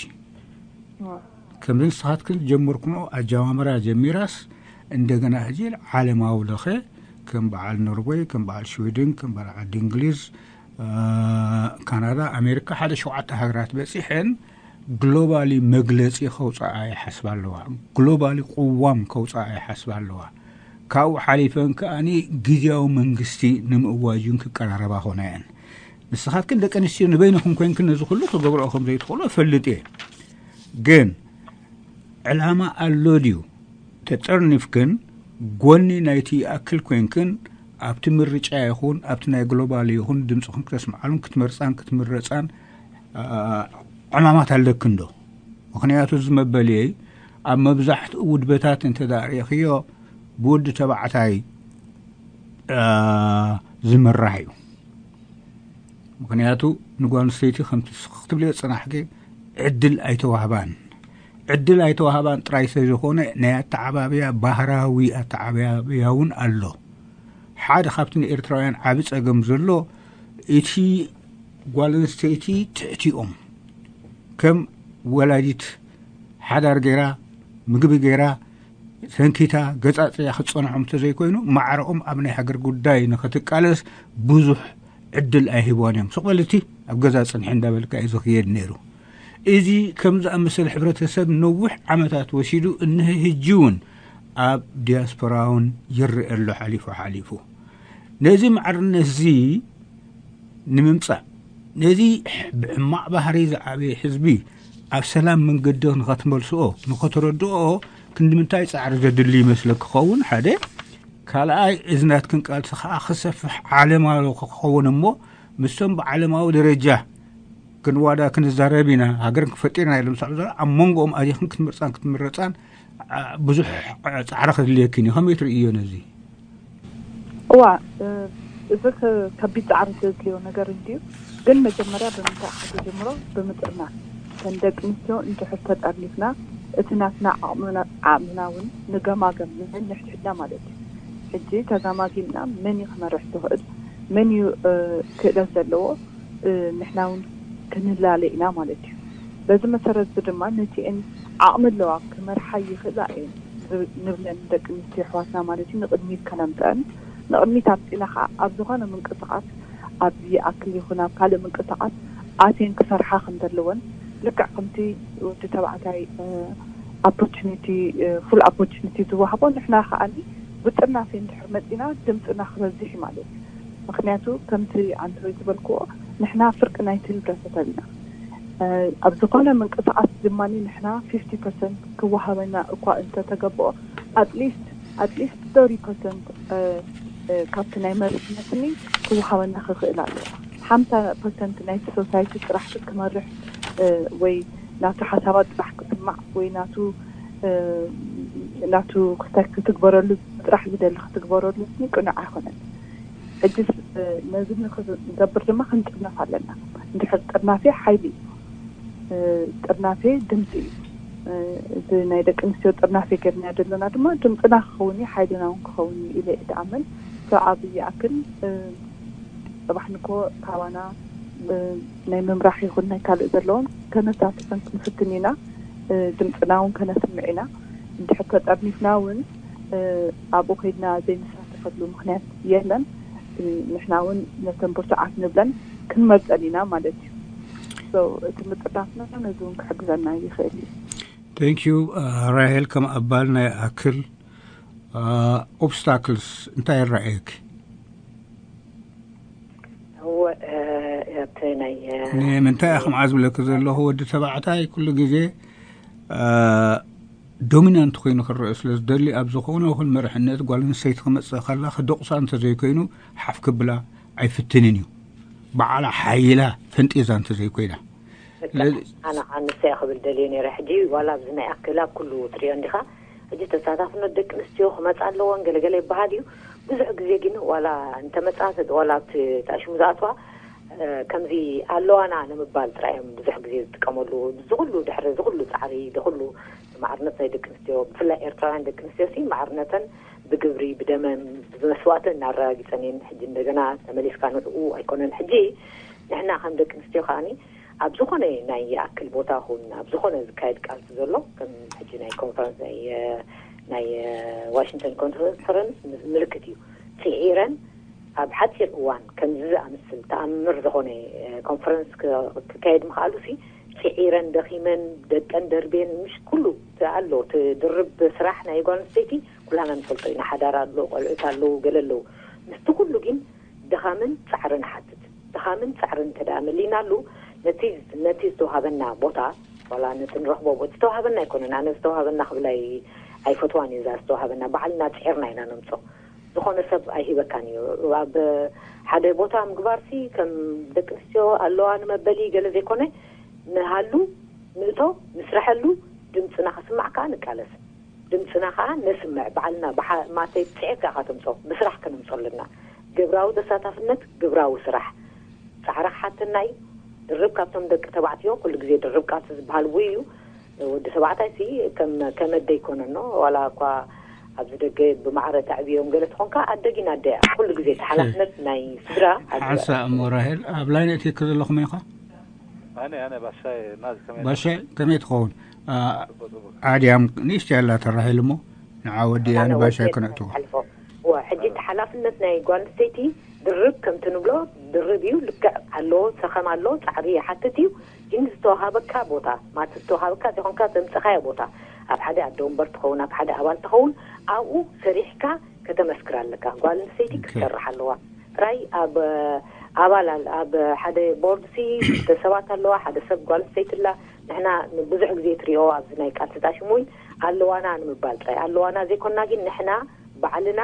ከምዚ ንስኻትክን ጀመርኩኖ ኣጀማምራ ጀሚራስ እንደገና ሕጂ ዓለማዊ ለኸ ከም በዓል ኖርወይ፣ ከም በዓል ሽዊድን፣ ከም በዓል ዓዲ እንግሊዝ፣ ካናዳ፣ ኣሜሪካ ሓደ ሸውዓተ ሃገራት በፂሐን ግሎባሊ መግለፂ ከውፅኣ ይሓስባ ኣለዋ። ግሎባሊ ቅዋም ከውፅኣ ይሓስባ ኣለዋ። ካብኡ ሓሊፈን ከኣኒ ግዜያዊ መንግስቲ ንምእዋጅን ክቀራረባ ኾና እየን። ንስኻትክን ደቂ ኣንስትዮ ንበይንኹም ኮይንክን ነዚ ኩሉ ክገብርኦ ከም ዘይትኽእሉ እፈልጥ እየ። ግን ዕላማ ኣሎ ድዩ? ተጠርኒፍክን ጎኒ ናይቲ ይኣክል ኮይንክን ኣብቲ ምርጫ ይኹን ኣብቲ ናይ ግሎባል ይኹን ድምፅኹም ክተስምዓሉን ክትመርፃን ክትምረፃን ዕማማት ኣለክን ዶ? ምኽንያቱ እዚ መበልየይ ኣብ መብዛሕትኡ ውድበታት እንተ ርእኽዮ ብወዲ ተባዕታይ ዝምራሕ እዩ። ምኽንያቱ ንጓል ኣንስተይቲ ከምቲ ክትብልዮ ዝፅናሕኪ ዕድል ኣይተዋህባን። ዕድል ኣይተዋህባን ጥራይ ስለዝኾነ ናይ ኣተዓባብያ ባህራዊ ኣተዓባብያ እውን ኣሎ። ሓደ ካብቲ ንኤርትራውያን ዓቢ ጸገም ዘሎ እቲ ጓል ኣንስተይቲ ትሕቲኦም ከም ወላዲት ሓዳር ገይራ ምግቢ ገይራ ሰንኪታ ገጻጽያ ክትጸንሖም እንተዘይኮይኑ ማዕረኦም ኣብ ናይ ሃገር ጉዳይ ንኽትቃለስ ብዙሕ ዕድል ኣይህብዋን እዮም። ስቕ በል እቲ ኣብ ገዛ ጽንሒ እንዳበልካ እዩ ዝኽየድ ነይሩ። እዚ ከም ዝኣመሰለ ሕብረተሰብ ነዊሕ ዓመታት ወሲዱ እነሀ ህጂ እውን ኣብ ዲያስፖራ እውን ይረአ ኣሎ ሓሊፉ ሓሊፉ። ነዚ ማዕርነት እዚ ንምምጻእ ነዚ ብሕማቕ ባህሪ ዝዓበየ ህዝቢ ኣብ ሰላም መንገዲ ንኸትመልስኦ ንኸተረድኦ ክንዲ ምንታይ ጻዕሪ ዘድሊ ይመስለኪ ክኸውን ሓደ ካልኣይ እዚ ናትክን ቃልሲ ከዓ ክሰፍሕ ዓለም ኣሎ ክኸውን እሞ ምስቶም ብዓለማዊ ደረጃ ክንዋዳ ክንዛረብ ኢና ሃገር ክፈጢርና ኢሎም ዝሰዕቡ ዘሎ ኣብ መንጎኦም ኣዲኽን ክትምርፃን ክትምረፃን ብዙሕ ፃዕሪ ክድልየክን እዩ። ከመይ ትርእዮ ነዚ? እዋ እዚ ከቢድ ፃዕሪ ዘድልዮ ነገር እንድዩ። ግን መጀመርያ ብምንታይ ዓዲ ጀምሮ ብምጥርና እተን ደቂ ኣንስትዮ እንድሕር ተጠርኒፍና እቲ ናትና ዓቕምና እውን ንገማገም ንሕድሕድና ማለት እዩ። ሕጂ ተጋማጊምና መን እዩ ክመርሕ ዝኽእል መን እዩ ክእለት ዘለዎ ንሕና እውን ክንላለ ኢና ማለት እዩ። በዚ መሰረት እዚ ድማ ነቲአን ዓቕሚ ኣለዋ ክመርሓ ይኽእላ እየን ንብለን ደቂ ኣንስትዮ ኣሕዋትና ማለት እዩ ንቕድሚት ከነምፀአን ንቕድሚት ኣምፂና ከዓ ኣብ ዝኾነ ምንቅስቃስ ኣብ ይኣክል ይኹን ኣብ ካልእ ምንቅስቃስ ኣትየን ክሰርሓ ከም ዘለወን ልክዕ ከምቲ ወዲ ተባዕታይ opportunity full opportunity ዝወሃቦ፣ ንሕና ከዓኒ ብጥርናፌ እንድሕር መፂና ድምፅና ክበዝሕ እዩ ማለት እዩ። ምክንያቱ ከምቲ ኣንተ ዝበልክዎ ንሕና ፍርቂ ናይቲ ህብረተሰብ ኢና። ኣብ ዝኾነ ምንቅስቃስ ድማ ንሕና fifty percent ክወሃበና እኳ እንተተገብኦ፣ at least at least thirty percent ካብቲ ናይ መሪሕነትኒ ክወሃበና ክኽእል ኣለዎ። ሓምሳ ፐርሰንት ናይቲ ሶሳይቲ ጥራሕ ክመርሕ ወይ ናቱ ሓሳባት ጥራሕ ክስማዕ ወይ ናቱ ናቱ ክትግበረሉ ጥራሕ ዝደሊ ክትግበረሉ ቅኑዕ ኣይኮነን። ሕጅስ ነዚ ንክንገብር ድማ ክንጥርነፍ ኣለና። እንድሕር ጥርናፌ ሓይሊ እዩ። ጥርናፌ ድምፂ እዩ። እዚ ናይ ደቂ ኣንስትዮ ጥርናፌ ገርና ዘለና ድማ ድምፅና ክኸውን እዩ፣ ሓይልና እውን ክኸውን እዩ ኢለ እየ ዝኣምን። ሰብኣብ ይኣክል ፅባሕ ንኮ ካባና ናይ ምምራሕ ይኹን ናይ ካልእ ዘለዎም ከነሳትፈን ክንፍትን ኢና። ድምፅና እውን ከነስምዕ ኢና። እንድሕር ተጠርኒፍና እውን ኣብኡ ከይድና ዘይንሳተፈሉ ምክንያት የለን። ንሕና እውን ነተን ብርቱዓት ንብለን ክንመርፀን ኢና ማለት እዩ። እቲ ምጥርናፍና ነዚ እውን ክሕግዘና ይኽእል እዩ። Thank you። ራሄል፣ ከም ኣባል ናይ ኣክል obstacles እንታይ ይረኣየክ? እወ፣ እቲ ናይ ንምንታይ ኢኹም ዓዝብለክ ዘለኹ? ወዲ ተባዕታይ ኩሉ ግዜ ዶሚናንት ኮይኑ ክረአ ስለ ዝደሊ፣ ኣብ ዝኾነ ይኹን መርሕነት ጓል ኣንስተይቲ ክመጽእ ከላ ክደቑሳ እንተዘይኮይኑ ሓፍ ክብላ ኣይፍትንን እዩ። በዓላ ሓይላ ፈንጢዛ እንተዘይኮይና። ኣነ ኣንስተያ ክብል ደልየ ነይረ። ሕጂ ዋላ ኣብዚ ናይ ኣክል ኣብ ኩሉ ትሪኦ እንዲኻ። ሕጂ ተሳታፍነት ደቂ ኣንስትዮ ክመፃ ኣለዎን ገለገለ ይበሃል እዩ። ብዙሕ ግዜ ግን ዋላ እንተመፃ ዋላ ኣብቲ ታሽሙ ዝኣትዋ ከምዚ ኣለዋና ንምባል ጥራይ እዮም ብዙሕ ግዜ ዝጥቀመሉ። ዝኩሉ ድሕሪ ዝኩሉ ፃዕሪ ዝኩሉ ማዕርነት ናይ ደቂ ኣንስትዮ ብፍላይ ኤርትራውያን ደቂ ኣንስትዮ ሲ ማዕርነተን ብግብሪ ብደመን ብመስዋእተን እናረጋጊፀን እየን። ሕጂ እንደገና ተመሊስካ ንዕኡ ኣይኮነን። ሕጂ ንሕና ከም ደቂ ኣንስትዮ ከዓኒ ኣብ ዝኾነ ናይ ይኣክል ቦታ ኹን ኣብ ዝኾነ ዝካየድ ቃልሲ ዘሎ ከም ሕጂ ናይ ኮንፈረንስ ናይ ናይ ዋሽንግተን ኮንፈረንስ ምልክት እዩ። ስዒረን ኣብ ሓፂር እዋን ከምዚ ዝኣምስል ተኣምር ዝኾነ ኮንፈረንስ ክካየድ ምኽኣሉ ሲ ስዒረን ደኺመን ደቀን ደርቤን ምሽ ኩሉ ኣሎ እቲ ድርብ ስራሕ ናይ ጓል ኣንስተይቲ ኩላና ንፈልጦ ኢና። ሓዳር ኣሎ፣ ቆልዑት ኣለዉ፣ ገለ ኣለዉ። ምስቲ ኩሉ ግን ድኻምን ፃዕርን ሓትት። ድኻምን ፃዕርን እንተ ደኣ መሊእናሉ ነቲ ነቲ ዝተዋሃበና ቦታ ዋላ ነቲ ንረኽቦ ቦታ ዝተዋሃበና ኣይኮነን። ኣነ ዝተዋሃበና ክብል ኣይ ኣይፈትዋን እዩ። እዛ ዝተዋሃበና ባዕልና ፅዒርና ኢና ነምፆ። ዝኾነ ሰብ ኣይሂበካን እዩ። ኣብ ሓደ ቦታ ምግባርሲ ከም ደቂ ኣንስትዮ ኣለዋ ንመበሊ ገለ ዘይኮነ ንሃሉ ንእቶ ንስረሐሉ ድምፅና ክስማዕ ከዓ ንቃለስ። ድምፅና ከዓ ነስምዕ ባዕልና ማተይ ፅዒርካ ካተምፆ ብስራሕ ከነምፆ ኣለና። ግብራዊ ተሳታፍነት ግብራዊ ስራሕ ፃዕሪ ክሓተና እዩ። ድርብ ካብቶም ደቂ ተባዕትዮ ኩሉ ግዜ ድርብ ቃልሲ ዝበሃል ውይ እዩ። ወዲ ተባዕታይ ሲ ከም ከመደ ይኮነኖ ዋላ እኳ ኣብዚ ደገ ብማዕረ ተዕብዮም ገለ ትኾንካ ኣደጊን ኣደያ ኩሉ ግዜ ተሓላፍነት ናይ ስድራ ኣደ እዩ። ሓንሳ እሞ ራሄል ኣብ ላይን እቲ ዘለኹም ኢኻ? ኣነ ኣነ ባሻይ ናዚ ከመይ ባሻይ ከመይ ትኸውን? ኣድያም ንእሽተይ ኣላ ተራሄል እሞ ንዓ ወዲ ኣነ ባሻይ ክነእትዎ። ሕጂ ተሓላፍነት ናይ ጓል ኣንስተይቲ ድርብ ከምቲ ንብሎ ድርብ እዩ። ልክዕ ኣሎ፣ ሰኸም ኣሎ፣ ፃዕሪ ይሓትት እዩ። ግን ዝተዋሃበካ ቦታ ማለት ዝተዋሃበካ ዘይኮንካ ዘምፀኻዮ ቦታ ኣብ ሓደ ኣደ ወንበር ትኸውን ኣብ ሓደ ኣባል ትኸውን ኣብኡ ሰሪሕካ ከተመስክር ኣለካ። ጓል ኣንስተይቲ ክትሰርሕ ኣለዋ። ጥራይ ኣብ ኣባል ኣብ ሓደ ቦርድ ሲ ክልተ ሰባት ኣለዋ፣ ሓደ ሰብ ጓል ኣንስተይቲ ኣላ። ንሕና ብዙሕ ግዜ ትሪኦ ኣብዚ ናይ ቃልሲ ታሽሙ እውን ኣለዋና ንምባል ጥራይ ኣለዋና ዘይኮና ግን ንሕና ባዕልና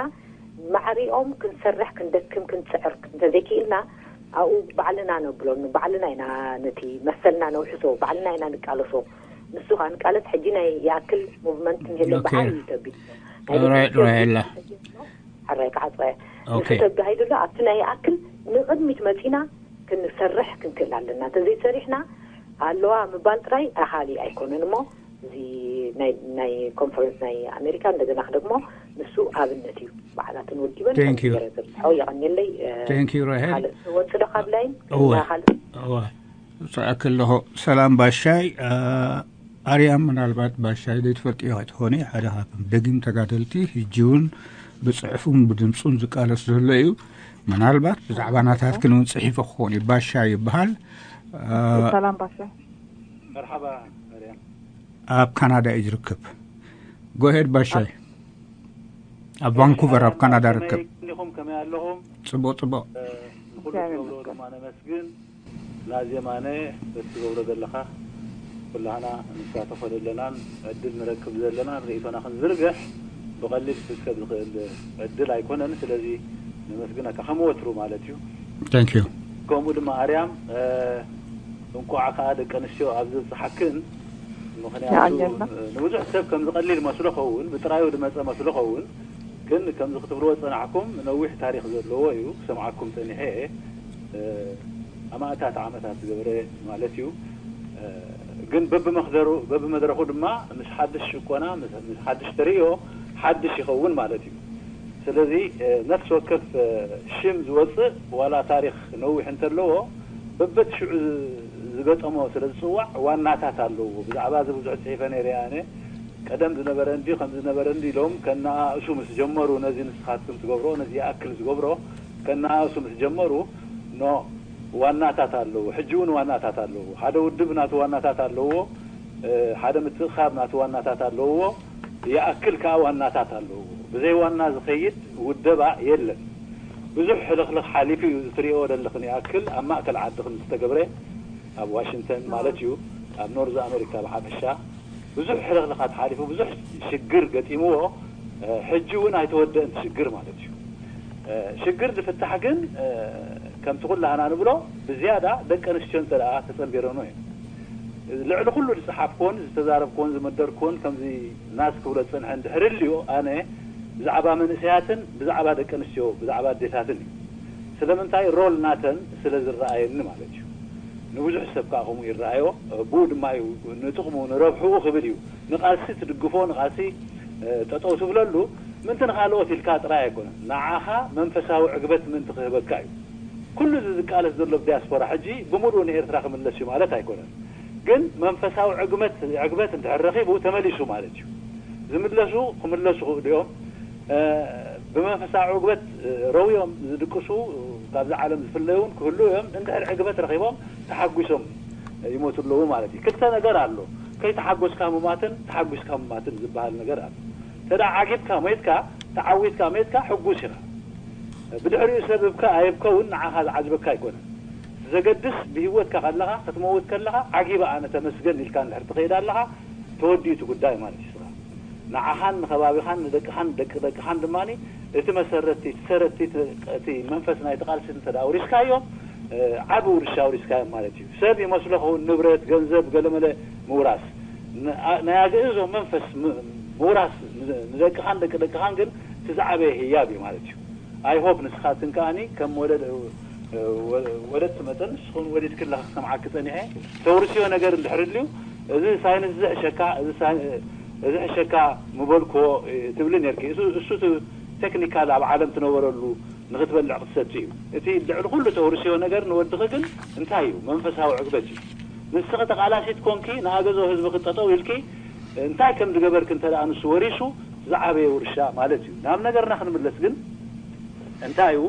ማዕሪኦም ክንሰርሕ ክንደክም ክንፅዕር እንተዘይክኢልና ኣብኡ ባዕልና ነብሎ ባዕልና ኢና ነቲ መሰልና ነውሕሶ ባዕልና ኢና ንቃለሶ። ንሱ ከዓ ንቃለስ ሕጂ ናይ ይኣክል ሙቭመንት ንሄለ ብዓብዩ ተቢሉ ራሄላ ሕራይ ክዓፀ ንሱ ተባሂሉ ኣሎ ኣብቲ ናይ ይኣክል ንቅድሚት መፂና ክንሰርሕ ክንክእል ኣለና። እንተዘይሰሪሕና ኣለዋ ምባል ጥራይ ኣኻሊ ኣይኮነን እሞ እዚ ናይ ኮንፈረንስ ናይ ኣሜሪካ እንደገና ክደግሞ ንሱ ኣብነት እዩ። ባዕላትን ወዲበን ገረ ዘብፅሖ የቐንየለይ። ቴንክ ዩ ራሄል። ወፅዶ ካብ ላይን ካልእ ሰኣክ ኣለኹ። ሰላም ባሻይ ኣርያም ምናልባት ባሻይ ዘይትፈልጥዮ ትኾኒ ሓደ ካብቶም ደጊም ተጋደልቲ ሕጂ እውን ብፅሑፉን ብድምፁን ዝቃለስ ዘሎ እዩ። ምናልባት ብዛዕባ ናታትክን እውን ፅሒፉ ክኾን እዩ። ባሻይ ይበሃል። ሰላም ባሻይ። መርሓባ መርያም። ኣብ ካናዳ እዩ ዝርከብ። ጎሄድ ባሻይ፣ ኣብ ቫንኩቨር ኣብ ካናዳ ርከብ። እንዲኹም ከመይ ኣለኹም? ጽቡቕ ጽቡቕ። ንኩሉ ትገብሮ ድማ ነመስግን። ናዚ የማነ በቲ ትገብሮ ዘለኻ ኩላህና ንሳተፎ ዘለናን ዕድል ንረክብ ዘለናን ርእይቶና ክንዝርግሕ ብቐሊል ክስከብ ዝኽእል ዕድል ኣይኮነን። ስለዚ ነመስግነካ ከም ወትሩ ማለት እዩ። Thank you። ከምኡ ድማ ኣርያም እንኳዕ ከዓ ደቂ ኣንስትዮ ኣብ ዝበፅሓክን። ምክንያቱ ንብዙሕ ሰብ ከም ዝቐሊል መስሎ ኸውን ብጥራዩ ዝመፀ መስሎ ኸውን ግን ከምዚ ክትብልዎ ዝፀናሕኩም ነዊሕ ታሪክ ዘለዎ እዩ። ክሰምዓኩም ፀኒሐ እየ። ኣማእታት ዓመታት ዝገበረ ማለት እዩ። ግን በብመክደሩ በብመድረኩ ድማ ምስ ሓድሽ ሽቆና ምስ ሓድሽ ተርእዮ ሓድሽ ይኸውን ማለት እዩ። ስለዚ ነፍሲ ወከፍ ሽም ዝወፅእ ዋላ ታሪክ ነዊሕ እንተለዎ በበቲ ሽዑ ዝገጠሞ ስለ ዝፅዋዕ ዋናታት ኣለዎ። ብዛዕባ እዚ ብዙሕ ፅሒፈ ነይረ ኣነ። ቀደም ዝነበረ እንዲ ከም ዝነበረ እንዲ ኢሎም ከነኣእሱ ምስ ጀመሩ ነዚ ንስኻትኩም ትገብሮ ነዚ ይኣክል ዝገብሮ ከነኣእሱ ምስ ጀመሩ ኖ ዋናታት ኣለዎ። ሕጂ እውን ዋናታት ኣለዎ። ሓደ ውድብ ናቱ ዋናታት ኣለዎ። ሓደ ምትእኻብ ናቱ ዋናታት ኣለዎ። ይኣክል ከዓ ዋናታት ኣለዎ። ብዘይ ዋና ዝኸይድ ውደባ የለን። ብዙሕ ሕልኽልኽ ሓሊፉ እዩ። ዝትሪኦ ዘለኽን ይኣክል ኣብ ማእከል ዓድኽን ዝተገብረ ኣብ ዋሽንግተን ማለት እዩ። ኣብ ኖርዝ ኣሜሪካ ብሓፈሻ ብዙሕ ሕልኽልኻት ሓሊፉ ብዙሕ ሽግር ገጢምዎ ሕጂ እውን ኣይተወደእን ሽግር ማለት እዩ። ሽግር ዝፍታሕ ግን ከምቲ ኩላህና ንብሎ ብዝያዳ ደቂ ኣንስትዮ እንተ ተፀንቢረኖ እዩ። ልዕሊ ኩሉ ዝፀሓፍኮን ዝተዛረብኮን ዝመደርኮን ከምዚ ናስ ክብሎ ዝፀንሐ እንድሕር ልዮ ኣነ ብዛዕባ መንእሰያትን ብዛዕባ ደቂ ኣንስትዮ ብዛዕባ ኣዴታትን እዩ። ስለምንታይ ሮል ናተን ስለ ዝረኣየኒ ማለት እዩ። ንብዙሕ ሰብ ከዓ ከምኡ ይረኣዮ። ብኡ ድማ እዩ ንጥቕሙ ንረብሕኡ ክብል እዩ ንቓልሲ ትድግፎ ንቓልሲ ጠጠው ትብለሉ። ምንቲ ንካልኦት ኢልካ ጥራይ ኣይኮነን ንዓኻ መንፈሳዊ ዕግበት ምንቲ ክህበካ እዩ። ኩሉ እዚ ዝቃለስ ዘሎ ብ ዲያስፖራ ሕጂ ብምሉእ ንኤርትራ ክምለስ እዩ ማለት ኣይኮነን። ግን መንፈሳዊ ዕግመት ዕግበት እንድሕር ረኺቡ ተመሊሱ ማለት እዩ። ዝምለሱ ክምለሱ ክእሉ እዮም። ብመንፈሳዊ ዕግበት ረውዮም ዝድቅሱ ካብዚ ዓለም ዝፍለዩ እውን ክህሉ እዮም። እንድሕር ዕግበት ረኺቦም ተሓጒሶም ይሞቱ ኣለዉ ማለት እዩ። ክልተ ነገር ኣሎ። ከይተሓጎስካ ምማትን ተሓጒስካ ምማትን ዝበሃል ነገር ኣሎ። ተዳ ዓጊብካ ሞይትካ ተዓዊትካ ሜትካ ሕጉስ ኢኻ። ብድሕሪኡ ሰብ ህብካ ኣይብከውን ንዓኻ ዝዓጅበካ ኣይኮነን። ዘገድስ ብህይወትካ ከለኻ ክትመውት ከለኻ ዓጊበ ኣነ ተመስገን ኢልካ እንድሕር ትኸይድ ኣለኻ ተወዲኡ እቲ ጉዳይ ማለት እዩ። ስኻ ንዓኻን ንኸባቢኻን ንደቅኻን ደቂ ደቅኻን ድማ እቲ መሰረቲ እቲ ሰረቲ እቲ መንፈስ ናይቲ ቃልሲ እንተ ኣውሪስካዮ ዓቢ ውርሻ ኣውሪስካዮ ማለት እዩ። ሰብ ይመስሎ ኸውን ንብረት ገንዘብ ገለመለ ምውራስ ናይ ኣግእዞ መንፈስ ምውራስ ንደቅኻን ደቂ ደቅኻን ግን እቲ ዝዓበየ ህያብ እዩ ማለት እዩ። ኣይ ሆፕ ንስኻትን ከኣኒ ከም ወለድቲ መጠን ንስኹን ወሊድክላ ክሰምዓኪ ጸኒሐ ተውርስዮ ነገር እንድሕር ድልዩ እዚ ሳይንስ ዝሕሸካ እዚ ሕሸካ ምበልክዎ ትብሊ ነርኪ። እሱ ቴክኒካል ኣብ ዓለም ትነበረሉ ንክትበልዕ ክትሰቲ እዩ። እቲ ልዕሊ ኩሉ ተውርስዮ ነገር ንወድኺ ግን እንታይ እዩ? መንፈሳዊ ዕግበት እዩ። ንስኺ ተቓላሲት ኮንኪ ንኣገዞ ህዝቢ ክጠጠው ኢልኪ እንታይ ከም ዝገበርኪ እንተ ደኣ ንሱ ወሪሱ ዝዓበየ ውርሻ ማለት እዩ። ናብ ነገርና ክንምለስ ግን እንታይ እዩ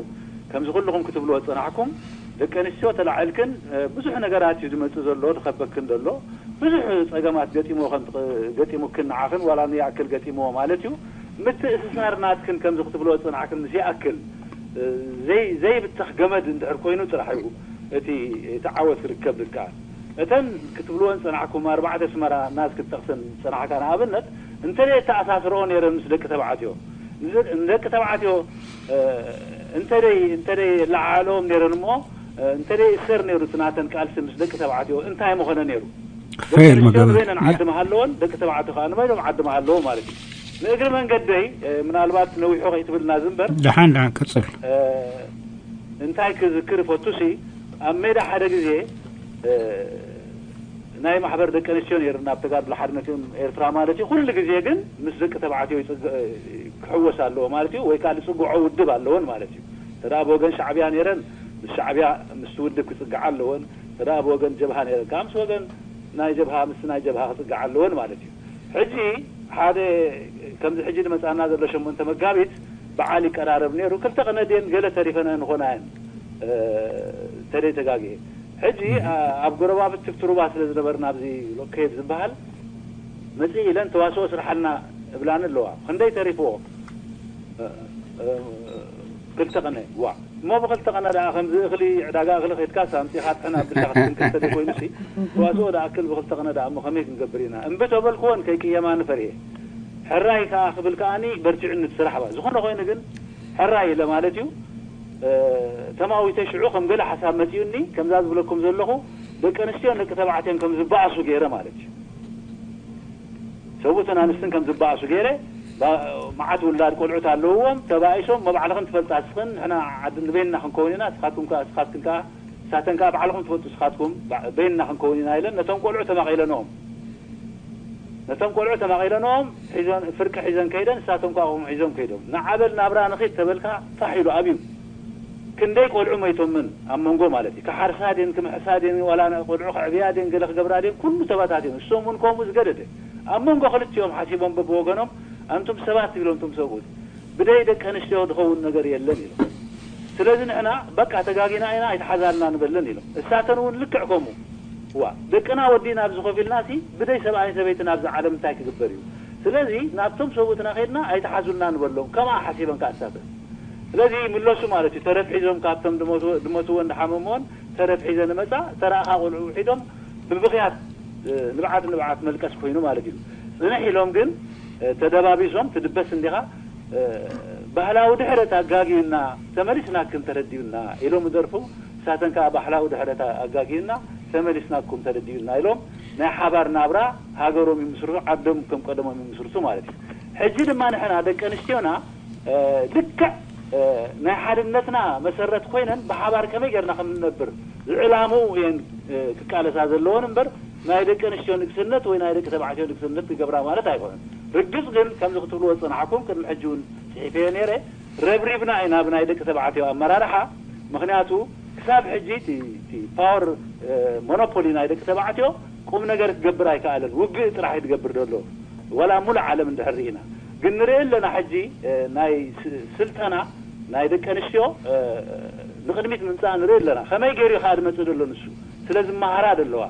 ከምዚ ኩልኹም ክትብልዎ ዝጸናሕኩም ደቂ ኣንስትዮ ተላዒልክን ብዙሕ ነገራት እዩ ዝመጽእ ዘሎ ዝኸበክን ዘሎ ብዙሕ ጸገማት ገጢሞ ከም ገጢሙክን ንዓኽን ዋላ ንያእክል ገጢምዎ ማለት እዩ። ምትእስሳር ናትክን ከምዚ ክትብልዎ ዝጸናሕክን ምስ ይኣክል ዘይብተኽ ገመድ እንድሕር ኮይኑ ጥራሕ እዩ እቲ እቲ ዓወት ክርከብ ዝከኣል። እተን ክትብልወን ዝጸናሕኩም ኣርባዕተ ኣስመራ ናስ ክትጠቕሰን ዝጸናሕካ ንኣብነት እንተደይ እተኣሳስረኦ ነይረን ምስ ደቂ ተባዕትዮ ንደቂ ተባዕትዮ እንተደይ እንተደይ ለዓለዎም ነይረን እሞ እንተደይ እሰር ነይሩ እቲ ናተን ቃልሲ ምስ ደቂ ተባዕትዮ እንታይ ምኾነ ነይሩ? ደቂ ፌል ኣንስትዮ መገበ ንበይነን ዓዲ ምሃለወን ደቂ ተባዕትዮ ከዓ ንበይኖም ዓዲ ምሃለዎም ማለት እዩ። ንእግሪ መንገደይ ምናልባት ነዊሑ ከይትብልና ዝንበር ደሓን ደሓን ቀፅል። እንታይ ክዝክር ይፈቱ ሲ ኣብ ሜዳ ሓደ ግዜ ናይ ማሕበር ደቂ ኣንስትዮ ነይርና ኣብ ተጋድሎ ሓድነት ኤርትራ ማለት እዩ። ኩሉ ግዜ ግን ምስ ደቂ ተባዕትዮ ክሕወስ ኣለዎ ማለት እዩ። ወይ ከዓ ዝፅግዖ ውድብ ኣለዎን ማለት እዩ። ተዳ ብወገን ሻዕብያ ነይረን ምስ ሻዕብያ ምስ ውድብ ክፅግዓ ኣለዎን። ተዳ ብወገን ጀብሃ ነይረን ከዓ ምስ ወገን ናይ ጀብሃ ምስ ናይ ጀብሃ ክፅግዓ ኣለዎን ማለት እዩ። ሕጂ ሓደ ከምዚ ሕጂ ዝመፃና ዘሎ ሸሞንተ መጋቢት በዓል ይቀራረብ ነይሩ። ክልተ ቀነድየን ገለ ተሪፈን ንኾና እየን ተደይ ተጋግየ ሕጂ ኣብ ጎረባብቲ ቱሩባ ስለ ዝነበርና ኣብዚ ሎኬድ ዝበሃል መፅእ ኢለን ተዋስኦ ስርሓልና እብላኒ ኣለዋ። ክንደይ ተሪፍዎ ክልተ ቀነ ዋ እሞ ብክልተ ቀነ ደኣ ከምዚ እኽሊ ዕዳጋ እኽሊ ከድካ ሳምፂኻ ጥሕን ኣብ ብሻ ክትክንክል ተደይ ኮይኑ ሲ ተዋስኦ ደኣ ክል ብክልተ ቀነ ደኣ እሞ ከመይ ክንገብር ኢና እምቢ ተበልክዎን ከይቅየማኒ ፈሪሄ ሕራይ ከዓ ክብል ከዓኒ በርቲዑኒ እቲ ስራሕ ባ ዝኾነ ኮይኑ ግን ሕራይ ኢለ ማለት እዩ ተማዊተ ሽዑ ከም ገለ ሓሳብ መፂኡኒ ከምዛ ዝብለኩም ዘለኹ ደቂ ኣንስትዮን ደቂ ተባዕትዮን ከም ዝበኣሱ ገይረ ማለት እዩ ሰብኡትን ኣንስትን ከም ዝበኣሱ ገይረ መዓት ውላድ ቆልዑት ኣለውዎም ተባኢሶም መባዕልኽን ትፈልጣ ስኽን ንሕና ዓዲ ንበይንና ክንከውን ኢና ስኻትኩም ስኻትክን ከዓ ሳተን ከዓ ባዕልኹም ትፈልጡ ስኻትኩም በይንና ክንከውን ኢና ኢለን ነቶም ቆልዑ ተማቒለንኦም ነቶም ቆልዑ ተማቒለንኦም ሒዘን ፍርቂ ሒዘን ከይደን ንሳቶም ከዓ ኦም ሒዞም ከይዶም ንዓበል ናብራ ንኺድ ተበልካ ፋሕ ኢሉ ኣብዩ ክንደይ ቆልዑ መይቶምን ኣብ መንጎ ማለት እዩ ክሓርሳ ድን ክምሕሳ ድን ዋላ ቆልዑ ክዕብያ ድን ገለ ክገብራ ድን ኩሉ ተባታትዮም እሶም እውን ከምኡ ዝገደደ ኣብ መንጎ ክልቲኦም ሓሲቦም በብወገኖም ኣንቱም ሰባት ይብሎም ቶም ሰብኡት ብደይ ደቂ ኣንስትዮ ዝኸውን ነገር የለን ኢሎም ስለዚ ንሕና በቃ ተጋጊና ኢና ኣይተሓዛልና ንበለን ኢሎም እሳተን እውን ልክዕ ከምኡ ዋ ደቅና ወዲና ኣብዚ ኮፍ ኢልና ሲ ብደይ ሰብኣይን ሰበይትን ኣብዚ ዓለም እንታይ ክግበር እዩ ስለዚ ናብቶም ሰብኡትና ከድና ኣይተሓዙልና ንበሎም ከምኣ ሓሲበን ከዓ እሳተን ስለዚ ይምለሱ ማለት እዩ ተረፍ ሒዞም ካብቶም ድመትዎን ድሓመምዎን ተረፍ ሒዘ ንመፃ ዝተረእኻ ቆልዑ ውሒዶም ብብኽያት ንብዓት ንብዓት መልቀስ ኮይኑ ማለት እዩ ፅንሕ ኢሎም ግን ተደባቢሶም ትድበስ እንዲኻ ባህላዊ ድሕረት ኣጋጊዩና ተመሊስናክን ተረዲዩና ኢሎም ይደርፉ እሳተን ከዓ ባህላዊ ድሕረት ኣጋጊዩና ተመሊስናኩም ተረዲዩና ኢሎም ናይ ሓባር ናብራ ሃገሮም ይምስርቱ ዓዶም ከም ቀደሞም ይምስርቱ ማለት እዩ ሕጂ ድማ ንሕና ደቂ ኣንስትዮና ልክዕ ናይ ሓድነትና መሰረት ኮይነን ብሓባር ከመይ ጌርና ከም ንነብር ዝዕላምኡ እየን ክቃለሳ ዘለዎን እምበር ናይ ደቂ ኣንስትዮ ንግስነት ወይ ናይ ደቂ ተባዕትዮ ንግስነት ክገብራ ማለት ኣይኮነን። ርግፅ ግን ከምዚ ክትብልዎ ዝፀናሕኩም ቅድሚ ሕጂ እውን ፅሒፈዮ ነይረ ረብሪብና ኢና ብናይ ደቂ ተባዕትዮ ኣመራርሓ ምክንያቱ ክሳብ ሕጂ እቲ ፓወር ሞኖፖሊ ናይ ደቂ ተባዕትዮ ቁም ነገር ክገብር ኣይከኣለን። ውግእ ጥራሕ እዩ ዝገብር ዘሎ ዋላ ሙሉእ ዓለም እንድሕር ርኢና ግን ንርኢ ኣለና። ሕጂ ናይ ስልጠና ናይ ደቂ ኣንስትዮ ንቕድሚት ምምፃእ ንርኢ ኣለና። ከመይ ገይሩ እዩ ከዓ ዝመፅእ ዘሎ ንሱ ስለ ዝመሃራ ዘለዋ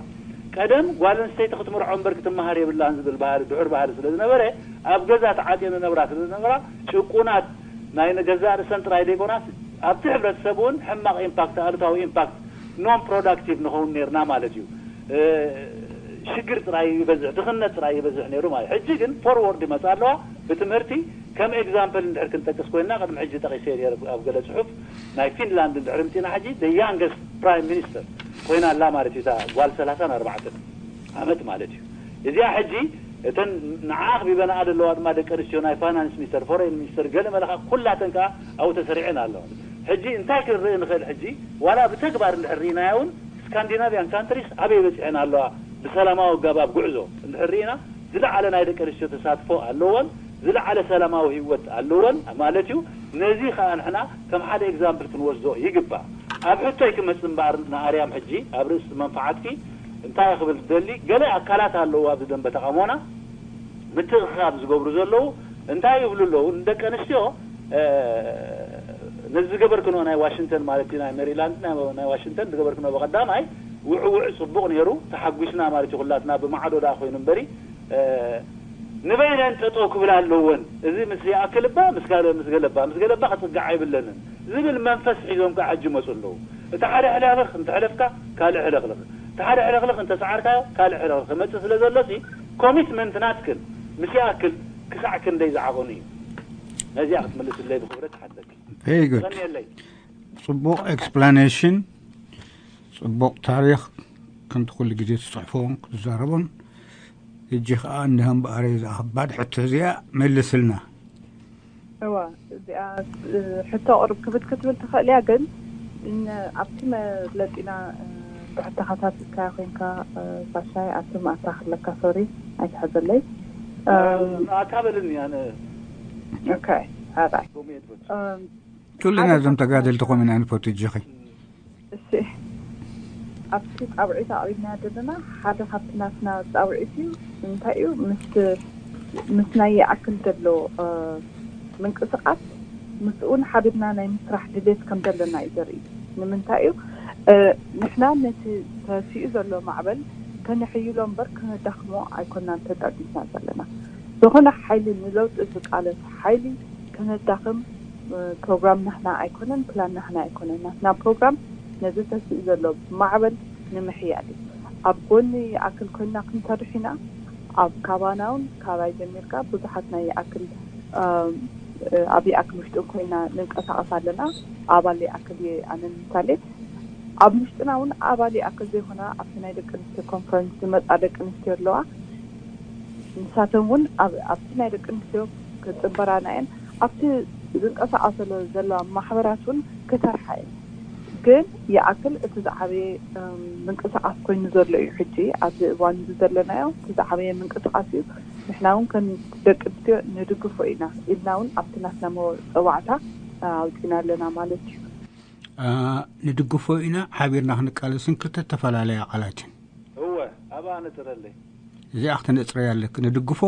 ቀደም ጓል ኣንስተይቲ ክትምርዖ እምበር ክትመሃር የብላን ዝብል ባህሊ ድሑር ባህሊ ስለ ዝነበረ ኣብ ገዛ ተዓፅየን ዝነብራ ስለ ዝነበራ ጭቁናት ናይ ንገዛእ ርእሰን ጥራይ ዘይኮናስ ኣብቲ ሕብረተሰብ እውን ሕማቕ ኢምፓክት ኣሉታዊ ኢምፓክት non productive ንኸውን ነርና ማለት እዩ። ሽግር ጥራይ ይበዝሕ፣ ድኽነት ጥራይ ይበዝሕ ነይሩ ማለት። ሕጂ ግን ፎርወርድ ይመጻ ኣለዋ። ብትምህርቲ ከም ኤግዛምፕል እንድሕር ክንጠቅስ ኮይንና ቅድሚ ሕጂ ጠቂሰ ነይረ ኣብ ገለ ጽሑፍ ናይ ፊንላንድ እንድሕር ምጺና ሕጂ the youngest prime minister ኮይና ኣላ ማለት እዩ። እታ ጓል ሰላሳን ኣርባዕተን ዓመት ማለት እዩ። እዚኣ ሕጂ እተን ንዓ ኣኽቢበናኣ ዘለዋ ድማ ደቂ ኣንስትዮ ናይ ፋይናንስ ሚኒስተር፣ ፎሬን ሚኒስተር ገለ መለኻ ኩላተን ከዓ ኣብኡ ተሰሪዐን ኣለዋ። ሕጂ እንታይ ክንርኢ ንኽእል? ሕጂ ዋላ ብተግባር እንድሕር ርኢናያ እውን ስካንዲናቪያን ካንትሪስ ኣበይ በፂሐን ኣለዋ? ብሰላማዊ ኣገባብ ጉዕዞ እንድሕር ርኢና ዝለዓለ ናይ ደቂ ኣንስትዮ ተሳትፎ ኣለወን፣ ዝለዓለ ሰላማዊ ህይወት ኣለወን ማለት እዩ። ነዚ ከዓ ንሕና ከም ሓደ ኤግዛምፕል ክንወስዶ ይግባእ። ኣብ ሕቶይ ክመፅእ እምበኣር ንኣርያም ሕጂ ኣብ ርእሲ መንፈዓትኪ እንታይ ክብል ዝደሊ፣ ገለ ኣካላት ኣለዉ ኣብዚ ደንበ ተቓውሞና ምትእኽኻብ ዝገብሩ ዘለዉ እንታይ ይብሉ ኣለዉ? ንደቂ ኣንስትዮ ነዚ ዝገበርክንኦ ናይ ዋሽንተን ማለት እዩ ናይ ሜሪላንድ ናይ ዋሽንተን ዝገበርክንኦ ብቐዳማይ ውዕውዕ ፅቡቕ ነይሩ ተሓጒስና ማለት እዩ ኩላትና ብማዕዶ ደኣ ኮይኑ እምበሪ ንበይነን ጠጠው ክብላ ኣለወን። እዚ ምስ ይኣክል እባ ምስ ካልእ ምስ ገለ እባ ምስ ገለ እባ ክፅጋዕ ኣይብለንን ዝብል መንፈስ ሒዞም ከዓ ሕጂ ይመፁ ኣለዉ። እቲ ሓደ ሕለኽልኽ እንተሕለፍካ ካልእ ሕለኽልኽ፣ እቲ ሓደ ሕለኽልኽ እንተሰዓርካዮ ካልእ ሕለኽልኽ ክመፅእ ስለ ዘሎ ሲ ኮሚትመንት ናትክን ምስ ይኣክል ክሳዕ ክንደይ ዝዓቐኑ እዩ። ነዚኣ ክትምልስለይ ብኽብረት እሓተኪ። Very good። ቀንየለይ። ፅቡቕ ኤክስፕላኔሽን፣ ፅቡቕ ታሪኽ ከምቲ ኩሉ ግዜ ትፅሕፎን ክትዛረቦን ሕጂ ከዓ እንዲሃም በኣረይ ዝኣ ከባድ ሕቶ እዚኣ መልስልና። እዋ እዚኣ ሕቶ ቅርብ ክብድ ክትብል ትኽእል እያ፣ ግን ኣብቲ መግለፂና ብሕቶ ከታቲልካያ ኮይንካ ሳሻይ ኣብቲ ማእታ ክለካ ሶሪ ኣይትሐዘለይ። ኣታ በልኒ ኣነ ኦኬ ሓራይ ሎሚ የድበት ኩልና እዞም ተጋደልቲ ኮም ኢና ንፈቱ እጅኺ። እሺ ኣብቲ ፃውዒት ኣቕሪብናዮ ዘለና ሓደ ካብቲ ናትና ፃውዒት እዩ። እንታይ እዩ ምስ ምስ ናይ ይኣክል ዘሎ ምንቅስቓስ ምስኡ እውን ሓቢርና ናይ ምስራሕ ድሌት ከም ዘለና እዩ ዘርኢ። ንምንታይ እዩ ንሕና ነቲ ተሲኡ ዘሎ ማዕበል ከነሕይሎ እምበር ከነዳኽሞ ኣይኮናን ተጠርኒፍና ዘለና። ዝኾነ ሓይሊ፣ ንለውጢ ዝቃለስ ሓይሊ ከነዳኽም ፕሮግራም ናህና ኣይኮነን፣ ፕላን ናህና ኣይኮነን። ናትና ፕሮግራም ነዚ ተሲኡ ዘሎ ማዕበል ንምሕያል እዩ። ኣብ ጎኒ ይኣክል ኮይና ክንሰርሕ ኢና። ኣብ ካባና እውን ካባይ ጀሚርካ ብዙሓት ናይ ይኣክል ኣብ ይኣክል ውሽጥን ኮይና ንንቀሳቐስ ኣለና። ኣባል ይኣክል እየ ኣነ ንምሳሌ። ኣብ ውሽጥና እውን ኣባል ይኣክል ዘይኮና ኣብቲ ናይ ደቂ ኣንስትዮ ኮንፈረንስ ዝመፃ ደቂ ኣንስትዮ ኣለዋ። ንሳተን እውን ኣብቲ ናይ ደቂ ኣንስትዮ ክፅንበራና እየን። ኣብቲ ዝንቀሳቐሰሎ ዘለዋ ማሕበራት እውን ክሰርሓ እየን። ግን ይኣክል እቲ ዝዓበየ ምንቅስቃስ ኮይኑ ዘሎ እዩ። ሕጂ ኣብዚ እዋን እዚ ዘለናዮ እቲ ዝዓበየ ምንቅስቃስ እዩ። ንሕና እውን ከም ደቂ ኣንስትዮ ንድግፎ ኢና ኢልና እውን ኣብቲ ናትና መፀዋዕታ ኣውፂና ኣለና ማለት እዩ። ንድግፎ ኢና ሓቢርና ክንቃለስን ክልተ ዝተፈላለያ ቃላት እየን። እወ ኣብኣ ነፅረለይ። እዚኣ ክተነፅረያ ኣለክ። ንድግፎ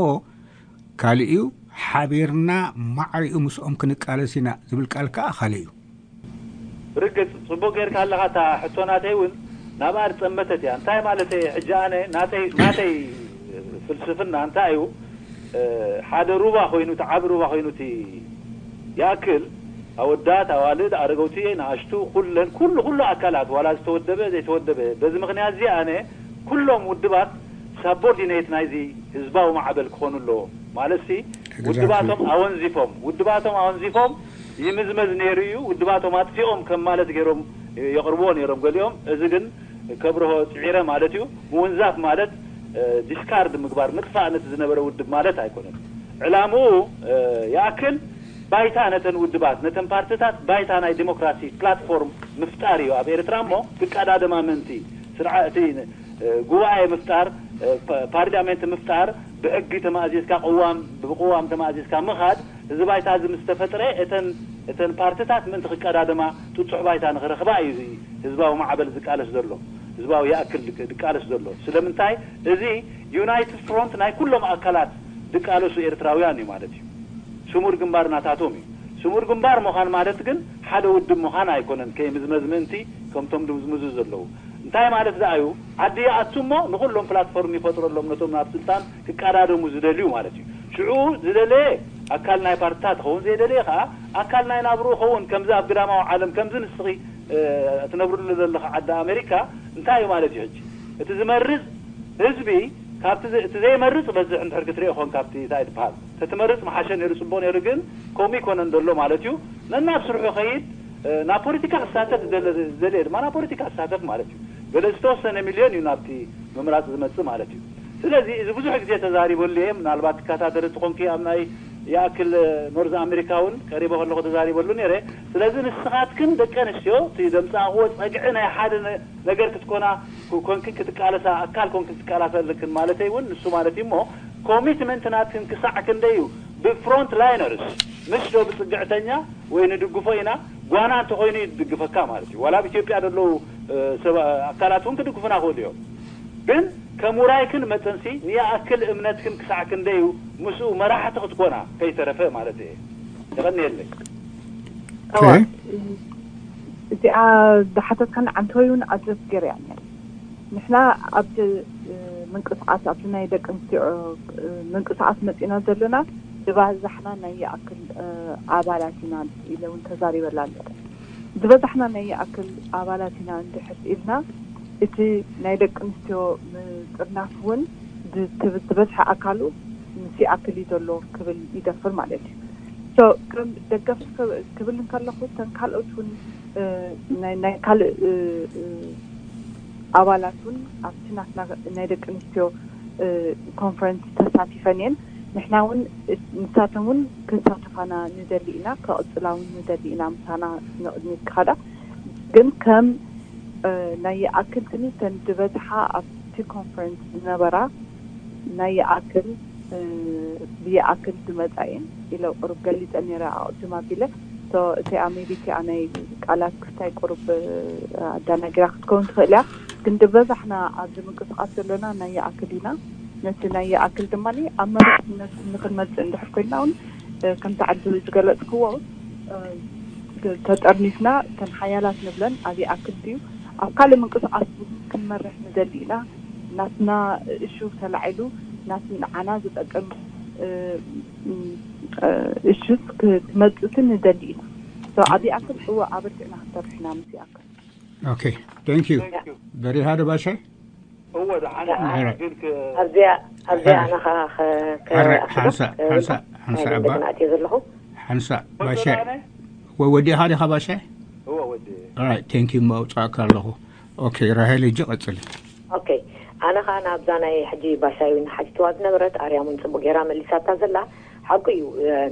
ካልእ እዩ፣ ሓቢርና ማዕሪኡ ምስኦም ክንቃለስ ኢና ዝብል ቃል ከዓ ካልእ እዩ። ብርግፅ ፅቡቅ ጌርካ ኣለካ። እታ ሕቶ ናተይ እውን ናብኣ ዝፀመተት እያ። እንታይ ማለት እየ ሕጂ ኣነ ናተይ ናተይ ፍልስፍና እንታይ እዩ? ሓደ ሩባ ኮይኑ እቲ ዓቢ ሩባ ኮይኑ እቲ ይኣክል ኣወዳት ኣዋልድ ኣረገውቲ ንኣሽቱ ኩለን ኩሉ ኩሉ ኣካላት ዋላ ዝተወደበ ዘይተወደበ በዚ ምክንያት እዚ ኣነ ኩሎም ውድባት ሳቦርዲኔት ናይዚ ህዝባዊ ማዕበል ክኾኑ ኣለዎም ማለት ሲ ውድባቶም ኣወንዚፎም ውድባቶም ኣወንዚፎም ይምዝመዝ ነይሩ እዩ። ውድባቶም ኣጥፊኦም ከም ማለት ገይሮም የቕርብዎ ነይሮም ገሊኦም። እዚ ግን ከብርሆ ፅዒረ ማለት እዩ። ምውንዛፍ ማለት ዲስካርድ ምግባር ምጥፋእ ነቲ ዝነበረ ውድብ ማለት ኣይኮነን። ዕላምኡ ይኣክል ባይታ ነተን ውድባት ነተን ፓርትታት ባይታ ናይ ዲሞክራሲ ፕላትፎርም ምፍጣር እዩ። ኣብ ኤርትራ እሞ ክቀዳደማ ምእንቲ ስርዓቲ ጉባኤ ምፍጣር ፓርላሜንት ምፍጣር ብሕጊ ተማእዚዝካ ቅዋም ብቅዋም ተማእዚዝካ ምኻድ እዚ ባይታ እዚ ምስ ተፈጥረ እተን እተን ፓርትታት ምእንቲ ክቀዳደማ ጥጡሕ ባይታ ንክረኽባ እዩ እዚ ህዝባዊ ማዕበል ዝቃለስ ዘሎ። ህዝባዊ ይኣክል ዝቃለስ ዘሎ ስለምንታይ እዚ ዩናይትድ ፍሮንት ናይ ኩሎም ኣካላት ዝቃለሱ ኤርትራውያን እዩ ማለት እዩ። ስሙር ግንባር ናታቶም እዩ። ስሙር ግንባር ምዃን ማለት ግን ሓደ ውድብ ምዃን ኣይኮነን። ከይምዝመዝ ምእንቲ ከምቶም ድምዝምዙ ዘለዉ እንታይ ማለት ደኣ እዩ? ዓዲ ይኣቱ እሞ ንኹሎም ፕላትፎርም ይፈጥረሎም ነቶም ናብ ስልጣን ክቀዳደሙ ዝደልዩ ማለት እዩ። ሽዑ ዝደለየ ኣካል ናይ ፓርትታት ክኸውን ዘይደለየ ከዓ ኣካል ናይ ናብርኡ ክኸውን ከምዚ ኣብ ግዳማዊ ዓለም ከምዚ ንስኺ ትነብርሉ ዘለኻ ዓዲ ኣሜሪካ እንታይ እዩ ማለት እዩ? ሕጂ እቲ ዝመርፅ ህዝቢ ካብቲ እቲ ዘይመርፅ በዝሕ እንድሕር ክትሪኦ ኾን ካብቲ እንታይ ትበሃል ተትመርፅ መሓሸ ነይሩ ፅቡቅ ነይሩ ግን ከምኡ ይኮነን ዘሎ ማለት እዩ። ነናብ ስርሑ ከይድ ናብ ፖለቲካ ክሳተፍ ዝደለየ ድማ ናብ ፖለቲካ ክሳተፍ ማለት እዩ። ገለ ዝተወሰነ ሚልዮን እዩ ናብቲ ምምራፅ ዝመፅእ ማለት እዩ። ስለዚ እዚ ብዙሕ ግዜ ተዛሪበሉ እየ። ምናልባት ትከታተል ትኾንኪ ኣብ ናይ ይኣክል ኖርዝ ኣሜሪካ እውን ቀሪበ ከለኹ ተዛሪበሉ ነይረ። ስለዚ ንስኻትክን ደቂ ኣንስትዮ እቲ ዘምፃእኽዎ ፀግዒ ናይ ሓደ ነገር ክትኮና ኮንክን ክትቃለሳ ኣካል ኮንክን ክትቃላሳ ኣለክን ማለተይ እውን ንሱ ማለት እዩ እሞ ኮሚትመንት ናትክን ክሳዕ ክንደይ እዩ ብፍሮንት ላይነርስ ምስ ዶ ብፅግዕተኛ ወይ ንድግፎ ኢና ጓና እንተኮይኑ እዩ ዝድግፈካ ማለት እዩ። ዋላ ኣብ ኢትዮጵያ ዘለዉ ኣካላት እውን ክድግፉና ክእሉ እዮም። ግን ከም ውራይክን መጠንሲ ንይኣክል እምነትክን ክሳዕ ክንደይ እዩ ምስኡ መራሕቲ ክትኮና ከይተረፈ ማለት እየ። የቐንየለይ። እዚኣ ዝሓተትካኒ ዓንተወይ እውን ኣድረስ ገይረያ ነረ። ንሕና ኣብቲ ምንቅስቃስ ኣብቲ ናይ ደቂ ኣንስትዮ ምንቅስቃስ መፂና ዘለና ዝበዛሕና ናይ ይኣክል ኣባላት ኢና ኢለ እውን ተዛሪበላ ኣለኩ። ዝበዛሕና ናይ ይኣክል ኣባላት ኢና እንድሕር ኢልና እቲ ናይ ደቂ ኣንስትዮ ምጥርናፍ እውን ዝበዝሐ ኣካሉ ምስ ይኣክል እዩ ዘሎ ክብል ይደፍር ማለት እዩ። ከም ደገፍቲ ክብል እንከለኹ እተን ካልኦት እውን ናይ ካልእ ኣባላት እውን ኣብቲ ናትና ናይ ደቂ ኣንስትዮ ኮንፈረንስ ተሳቲፈን እየን። ንሕና እውን ንሳተን እውን ክሳተፋና ንደሊ ኢና፣ ክቕፅላ እውን ንደሊ ኢና፣ ምሳና ንቕድሚት ክኸዳ። ግን ከም ናይ ይኣክል ትንተን ዝበዝሓ ኣብቲ ኮንፈረንስ ዝነበራ ናይ ይኣክል ብይኣክል ዝመፃ እየን ኢለ ቁሩብ ገሊፀ ነይረ ኣቕድም ኣቢለ። እቲኣ ሜቢ እቲኣ ናይ ቃላት ክስታይ ቁሩብ ኣዳናጊራ ክትከውን ትኽእል እያ። ግን ዝበዛሕና ኣብዚ ምንቅስቃስ ዘለና ናይ ይኣክል ኢና። ነቲ ናይ ይኣክል ድማ ኣብ መሪሕነት ንክንመፅእ እንድሕር ኮይንና እውን ከምቲ ዓዲ ዝገለፅክዎ ተጠርኒፍና እተን ሓያላት ንብለን ኣብ ይኣክል ድዩ ኣብ ካልእ ምንቅስቃስ ክንመርሕ ንደሊ ኢና። ናትና እሹ ተላዒሉ ናት ንዓና ዝጠቅም እሹ ክመፅእትን ንደሊ ኢና። ኣብዚኣክል እወ ኣበርቲዕና ክንሰርሕ ኢና ምስ ይኣክል። Okay, thank you. በሪሃ ደባሻይ እወ ደሓን ግን ኣብዚኣ ኣብዚኣ ኣነ ከዓ ሓንሳ ሓንሳ ሓንሳ እባ ሓንሳ ባሻ ወይ ወዲኻ ዲኻ ባሻ እወ ወዲ ቴንክ ዩ መውፃእካ ኣለኹ። ኦኬ ራሄል እጂ ቀፅሊ። ኦኬ ኣነ ከዓ ናብዛ ናይ ሕጂ ባሻይ ሓቲትዋ ዝነበረት ኣርያም እውን ፅቡቅ ገይራ መሊሳታ ዘላ ሓቁ እዩ።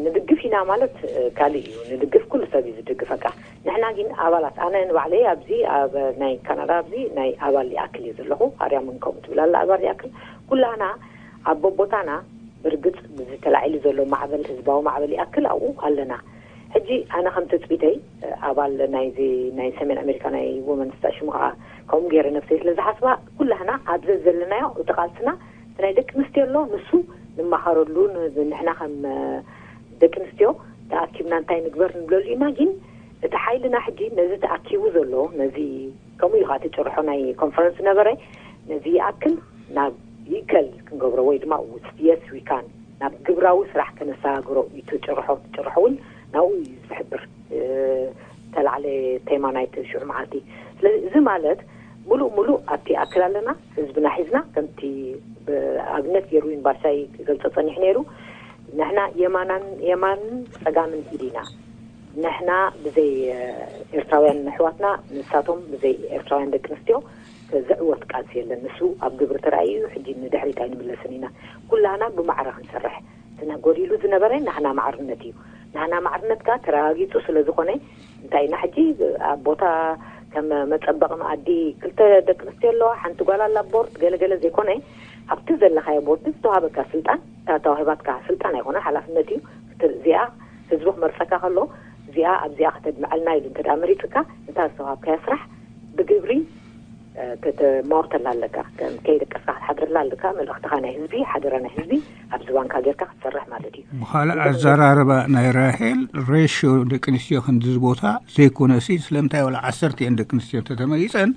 ንድግፍ ኢና ማለት ካልእ እዩ። ንድግፍ ኩሉ ሰብ እዩ ዝድግፈካ። ንሕና ግን ኣባላት ኣነ ንባዕለይ ኣብዚ ኣብ ናይ ካናዳ ኣብዚ ናይ ኣባል ይኣክል እየ ዘለኹ። ኣርያም እውን ከምኡ ትብል ኣላ ኣባል ይኣክል ኩላና ኣብ ቦቦታና ብርግፅ ብዚ ተላዒሉ ዘሎ ማዕበል ህዝባዊ ማዕበል ይኣክል ኣብኡ ኣለና። ሕጂ ኣነ ከም ትፅቢተይ ኣባል ናይዚ ናይ ሰሜን ኣሜሪካ ናይ ወመን ስታ ሽሙ ከዓ ከምኡ ገይረ ነብሰይ ስለ ዝሓስባ ኩላህና ኣብዚ ዘለናዮ እቲ ቃልስና እቲ ናይ ደቂ ኣንስትዮ ኣሎ ንሱ ንመሃረሉ ንሕና ከም ደቂ ኣንስትዮ ተኣኪብና እንታይ ንግበር ንብለሉ ኢና። ግን እቲ ሓይልና ሕጂ ነዚ ተኣኪቡ ዘሎ ነዚ ከምኡ ኢኻ እቲ ጭርሖ ናይ ኮንፈረንስ ነበረ ነዚ ይኣክል ናብ ይከል ክንገብሮ ወይ ድማ ውስ የስ ዊካን ናብ ግብራዊ ስራሕ ከነሰጋግሮ እዩ። ጭርሖ ጭርሖ እውን ናብኡ እዩ ዝሕብር። ተላዕለ ቴማ ናይቲ ሽዑ መዓልቲ ስለዚ እዚ ማለት ሙሉእ ሙሉእ ኣብቲ ኣክል ኣለና። ህዝብና ሒዝና ከምቲ ኣብነት ገይሩ ዩኒቨርሳይ ክገልፆ ፀኒሕ ነይሩ። ንሕና የማናን የማንን ፀጋምን ኢድ ኢና። ንሕና ብዘይ ኤርትራውያን ኣሕዋትና ንሳቶም ብዘይ ኤርትራውያን ደቂ ኣንስትዮ ዘዕወት ቃልሲ የለን። ንሱ ኣብ ግብሪ ተራእዩ እዩ። ሕጂ ንድሕሪት ኣይንምለስን ኢና። ኩላና ብማዕረ ክንሰርሕ እቲ ጎዲሉ ዝነበረ ናህና ማዕርነት እዩ። ናህና ማዕርነት ከዓ ተረጋጊፁ ስለ ዝኾነ እንታይ ኢና ሕጂ ኣብ ቦታ ከም መፀበቂ መኣዲ ክልተ ደቂ ኣንስትዮ ኣለዋ፣ ሓንቲ ጓል ኣላ ቦርድ ገለገለ ዘይኮነ ኣብቲ ዘለካዮ ቦርድ ዝተዋሃበካ ስልጣን እታ ተዋሂባትካ ስልጣን ኣይኮነ ሓላፍነት እዩ። እዚኣ ህዝቢ ክመርፀካ ከሎ እዚኣ ኣብዚኣ ከተድምዐልና ኢሉ እንተ መሪፅካ እታ ዝተዋሃብካዮ ስራሕ ብግብሪ ከተማውርተላ ኣለካ። ከም ከይደቀስካ ክትሓድረላ ኣለካ። መልእኽትኻ ናይ ህዝቢ ሓደራ ናይ ህዝቢ ኣብ ዝባንካ ጌርካ ክትሰርሕ ማለት እዩ። ብኻልእ ኣዘራርባ ናይ ራሄል ሬሽዮ ደቂ ኣንስትዮ ክንዲ ዝቦታ ዘይኮነሲ ስለምንታይ ወላ ዓሰርተ እየን ደቂ ኣንስትዮ እንተተመሪፀን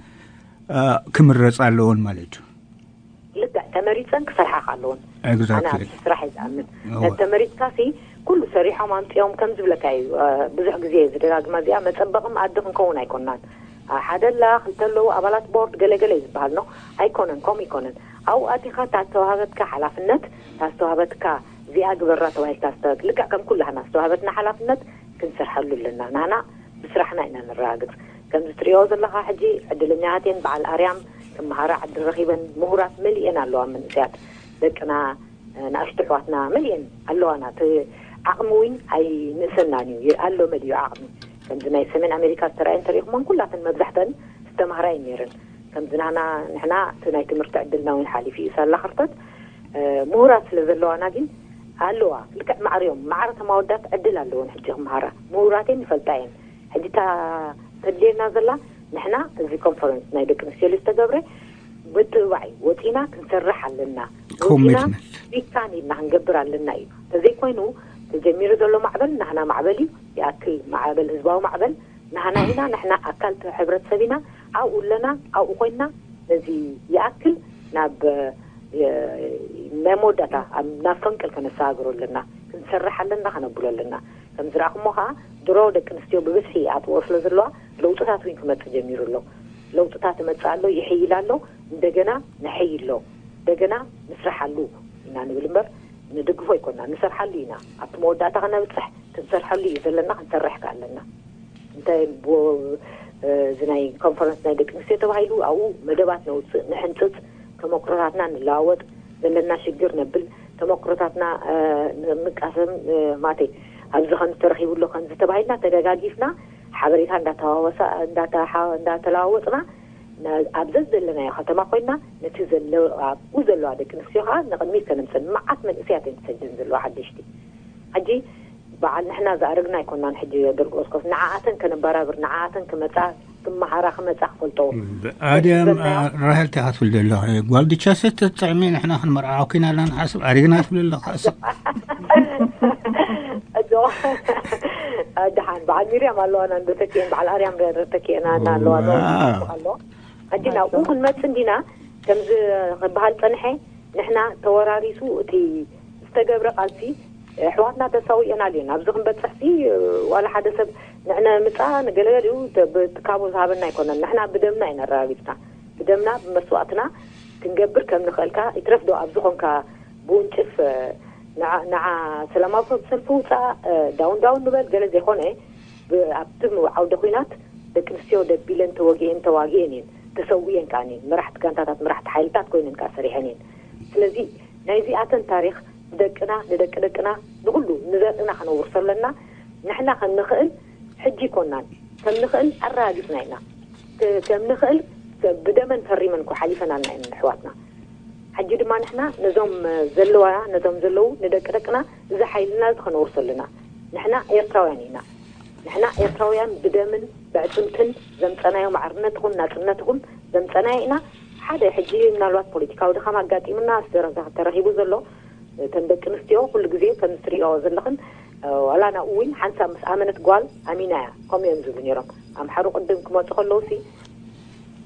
ክምረፃ ኣለዎን ማለት እዩ። ልክዕ ተመሪፀን ክሰርሓ ኣለዎን። ኣነ Exactly. ኣብዚ ስራሕ እየ ዝኣምን። እወ። ተመሪፅካ ሲ ኩሉ ሰሪሖም ኣምፅኦም ከም ዝብለካ እዩ። ብዙሕ ግዜ ዝደጋግማ እዚኣ መፀበቂ መኣዲ ክንከውን ኣይኮናን። ሓደ ኣላ ክልተ ኣለዉ ኣባላት ቦርድ ገለገለ እዩ ዝበሃል ነው። ኣይኮነን ከምኡ ይኮነን። ኣብኡ ኣቲኻ እታ ዝተዋሃበትካ ሓላፍነት እታ ዝተዋሃበትካ እዚኣ ግበራ ተባሂልካ ዝተ- ልክዕ ከም ኩላህና ዝተዋሃበትና ሓላፍነት ክንሰርሐሉ ኣለና። ናና ብስራሕና ኢና ነረጋግፅ። ከምዚ ትሪኦ ዘለኻ ሕጂ ዕድለኛታት እየን። በዓል ኣርያም ክመሃራ ዕድል ረኺበን ምሁራት መሊአን ኣለዋ መንእሰያት ደቅና ንኣሽቱ ኣሕዋትና መሊአን ኣለዋና። እቲ ዓቕሚ እውን ኣይንእሰናን እዩ ኣሎ መሊኡ ዓቕሚ። ከምዚ ናይ ሰሜን ኣሜሪካ ዝተረኣየ እንተሪእኹሞን ኩላተን መብዛሕተን ዝተማህራ እየን ነይረን። ከምዚ ናና ንሕና እቲ ናይ ትምህርቲ ዕድልና እውን ሓሊፉ እዩ ሳላ ክርተት ምሁራት ስለ ዘለዋና ግን ኣለዋ ልክዕ ማዕሪኦም ማዕረ ተማወዳት ዕድል ኣለዎን ሕጂ ክመሃራ ምሁራት እየን ይፈልጣ እየን። ሕጂ እታ ተድልየና ዘላ ንሕና እዚ ኮንፈረንስ ናይ ደቂ ኣንስትዮ ዝተገብረ ምትብባዕ እዩ። ወፂና ክንሰርሕ ኣለና። ወፂና ኮሚትመንት ቢካን ኢልና ክንገብር ኣለና እዩ። ተዘይኮይኑ ተጀሚሩ ዘሎ ማዕበል ናህና ማዕበል እዩ። ይኣክል ማዕበል ህዝባዊ ማዕበል ናህና ኢና። ንሕና ኣካል ሕብረተሰብ ኢና። ኣብኡ ኣለና። ኣብኡ ኮይንና ነዚ ይኣክል ናብ ናይ መወዳእታ ናብ ፈንቅል ከነሰጋግሮ ኣለና። ክንሰርሕ ኣለና። ከነብሎ ኣለና። ከም ዝረኣኹሞ ከዓ ድሮ ደቂ ኣንስትዮ ብብዝሒ ኣጥብኦ ስለ ዘለዋ ለውጥታት እውን ክመፅእ ጀሚሩ ኣሎ። ለውጥታት ይመፅእ ኣሎ፣ ይሕይል ኣሎ። እንደገና ንሕይሎ እንደገና ንስርሓሉ ኢና ንብል እምበር ንድግፎ ኣይኮና ንሰርሓሉ ኢና። ኣብቲ መወዳእታ ከነብፅሕ ክንሰርሐሉ እዩ ዘለና። ክንሰርሕ ከ ኣለና እንተ እዚ ናይ ኮንፈረንስ ናይ ደቂ ኣንስትዮ ተባሂሉ ኣብኡ መደባት ነውፅእ፣ ንሕንፅፅ፣ ተመክሮታትና ንለዋወጥ፣ ዘለና ሽግር ነብል ተመክሮታትና ንቃሰም ማተይ ኣብዚ ከምዚ ተረኺቡ ኣሎ ከምዚ ተባሂልና ተደጋጊፍና ሓበሬታ እንዳተዋወሳ እንዳተለዋወጥና ኣብ ዘዘለናዮ ከተማ ኮይና ነቲ ዘሎ ኣብኡ ዘለዋ ደቂ ኣንስትዮ ከዓ ንቅድሚት ከነምፅእ። መዓት መንእሰያት እየን ተሰደን ዘለዋ ሓደሽቲ። ሕጂ በዓል ንሕና ዝኣረግና ኣይኮናን ሕጂ ደርቂ ወስኮስ ንዓኣተን ከነበራብር ንዓኣተን ክመፃ ክመሃራ ክመፃ ክፈልጠዎ ኣድያም ራህል ታይ ክትብል ዘለኺ ጓል ድቻ ሰተትጥዕሚ ንሕና ክንመርዓ ኮይና ኣለና ንሓስብ ኣሪግና ትብል ኣለኻ እሳ ደሓን በዓል ሚርያም ኣለዋና እንደተኪአን በዓል ኣርያም ተኪአና ኣለዋ ኣሎ ሕጂ ናብኡ ክንመጽእ እንዲና። ከምዚ ክበሃል ጸንሐ፣ ንሕና ተወራሪሱ እቲ ዝተገብረ ቃልሲ፣ ኣሕዋትና ተሳዊኦናል እየን። ኣብዚ ክንበጽሕሲ ዋላ ሓደ ሰብ ንዕነ ምጻ ንገለገሊኡ ተ- ብ- ካቦ ዝሃበና ኣይኮነን። ንሕና ብደምና ኢና ኣረጋጊጽና። ብደምና ብመስዋእትና ክንገብር ከም ንኽእልካ ይትረፍ ዶ ኣብዚ ኾንካ ብውንጭፍ ንዓ ንዓ ሰላማዊ ሰብ ሰልፊ ውፃእ ዳውን ዳውን ንበል ገለ ዘይኮነ፣ ብ- ኣብቲ ዓውደ ኹናት ደቂ ኣንስትዮ ደቢለን ተወጊኤን ተዋጊኤን እየን፣ ተሰዊኤን ከዓኒ መራሕቲ ጋንታታት መራሕቲ ሓይልታት ኮይነን ከዓ ሰሪሐን እየን። ስለዚ ናይዚኣተን ታሪኽ ንደቅና ንደቂ ደቅና ንኹሉ ንዘርእና ከነውርሶ ኣለና። ንሕና ከም ንኽእል ሕጂ ይኮናን ከም ንኽእል ኣረጋጊፅና ኢና። ክ- ከም ንኽእል ብደመን ፈሪመን እኮ ሓሊፈናልና እየን ኣሕዋትና። ሕጂ ድማ ንሕና ነዞም ዘለዋ ነዞም ዘለዉ ንደቂ ደቅና እዚ ሓይልና እዚ ከነውርሶ ኣለና። ንሕና ኤርትራውያን ኢና። ንሕና ኤርትራውያን ብደምን ብዕፅምትን ዘምፀናዮ ማዕርነትኹም ናፅነትኹም ዘምፀናዮ ኢና። ሓደ ሕጂ ምናልባት ፖለቲካዊ ድኻም ኣጋጢሙና ተረኺቡ ዘሎ እተን ደቂ ኣንስትዮ ኩሉ ግዜ ከም ትሪኦ ዘለኽን ዋላ ናብኡ እውን ሓንሳብ ምስ ኣመነት ጓል ኣሚና እያ ከምኡ እዮም ዝብሉ ነይሮም። ኣምሓሩ ቅድም ክመፁ ከለውሲ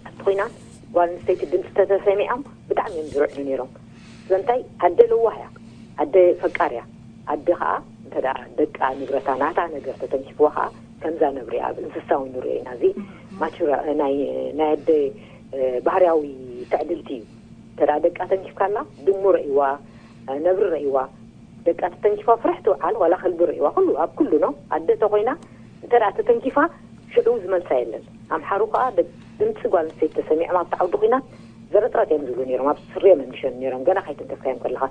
ኣብቲ ኩናት ጓል ኣንስተይቲ ድምፂ ተተሰሚዖም ብጣዕሚ እዮም ዝርዕኑ ነይሮም። ስለምንታይ ኣደ ለዋህ እያ፣ ኣደ ፈቃር እያ። ኣደ ከዓ እንተ ደኣ ደቃ ንብረታ ናታ ነገር ተተንኪፍዋ ከዓ ከምዛ ነብሪ ኣብ እንስሳዊ ንሪኦ ኢና። እዚ ማቹራ ናይ ናይ ኣደ ባህርያዊ ትዕድልቲ እዩ። እንተ ደኣ ደቃ ተንኪፍካላ ድሙ ረእይዋ፣ ነብሪ ረእይዋ፣ ደቃ ተተንኪፋ ፍራሕ ትውዓል ዋላ ከልቢ ረእይዋ ኩሉ ኣብ ኩሉ ነው። ኣደ ተኮይና እንተ ደኣ ተተንኪፋ ሽዑ ዝመልሳ የለን። ኣምሓሩ ከዓ ድምፂ ጓል ኣንስተይቲ ተሰሚዖም ኣብቲ ዓውዲ ኩናት ዘረጥረጥ እዮም ዝብሉ ነይሮም። ኣብ ስሪኦም እዮም ዝሸኑ ነይሮም ገና ከይተንከፍካዮም ከለካ።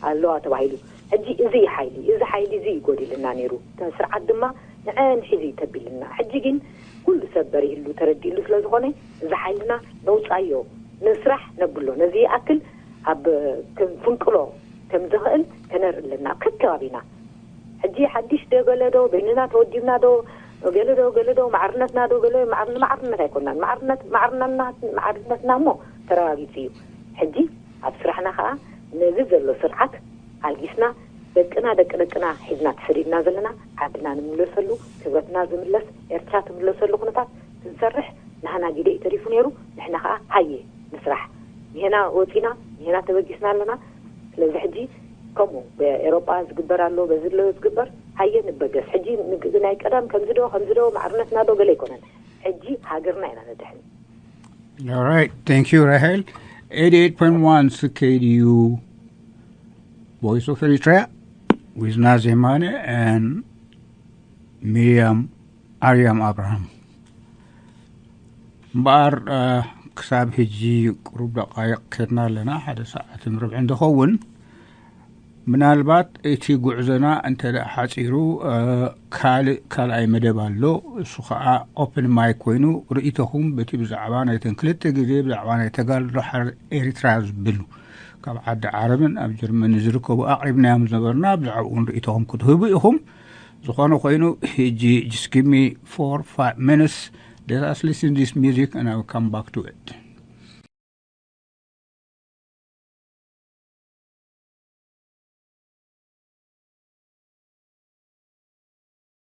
ኣለዋ ተባሂሉ። ሕጂ እዚ ሓይሊ እዚ ሓይሊ እዚ ይጎዲልና ነይሩ። ስርዓት ድማ ንዐን ሒዙ ተቢልና። ሕጂ ግን ኩሉ ሰብ በሪህሉ ተረዲእሉ ስለ ዝኾነ እዚ ሓይልና ነውፃዮ፣ ንስራሕ ነብሎ። ነዚ ይኣክል ኣብ ክንፍንቅሎ ከም ዝኽእል ከነርኢ ኣለና ኣብ ከከባቢና። ሕጂ ሓድሽ ዶ ገለ ዶ በይንና ተወዲብና ዶ ገለ ዶ ገለ ዶ ማዕርነትና ዶ ገለ ማዕር- ንማዕርነት ኣይኮናን። ማዕርነት ማዕርነትና ማዕርነትና እሞ ተረጋጊፁ እዩ። ሕጂ ኣብ ስራሕና ከዓ ነዚ ዘሎ ስርዓት ኣልጊስና ደቅና ደቂ ደቅና ሒዝና ተሰዲድና ዘለና ዓድና ንምለሰሉ ክብረትና ዝምለስ ኤርትራ ትምለሰሉ ኩነታት ክንሰርሕ ናህና ግደ እዩ ተሪፉ ነይሩ። ንሕና ከዓ ሃየ ንስራሕ። ንሄና ወፂና ንሄና ተበጊስና ኣለና። ስለዚ ሕጂ ከምኡ ብኤሮጳ ዝግበር ኣሎ በዚ ኣሎ ዝግበር ሃየ ንበገስ። ሕጂ ንግ- ናይ ቀደም ከምዚ ዶ ከምዚ ዶ ማዕርነትና ዶ ገለ ኣይኮነን። ሕጂ ሃገርና ኢና ነድሕን። All right. Thank you, Rahel. eighty-eight point one C K D U, Voice of Eritrea, with Nazimane and Miriam Ariam Abraham. እምበኣር ክሳብ ሕጂ ቅሩብ ደቃይቕ ከድና ኣለና፣ ሓደ ሰዓትን ርብዕን ዝኸውን። ምናልባት እቲ ጉዕዞና እንተ ሓፂሩ ካልእ ካልኣይ መደብ ኣሎ። እሱ ከዓ ኦፕን ማይክ ኮይኑ ርእይቶኹም በቲ ብዛዕባ ናይተን ክልተ ግዜ ብዛዕባ ናይ ተጋድሎ ሓር ኤርትራ ዝብሉ ካብ ዓዲ ዓረብን ኣብ ጀርመን ዝርከቡ ኣቕሪብናዮም ዝነበርና ብዛዕባኡ እውን ርእይቶኹም ክትህቡ ኢኹም። ዝኾነ ኮይኑ ሕጂ just give me four five minutes, let us listen this music and I will come back to it.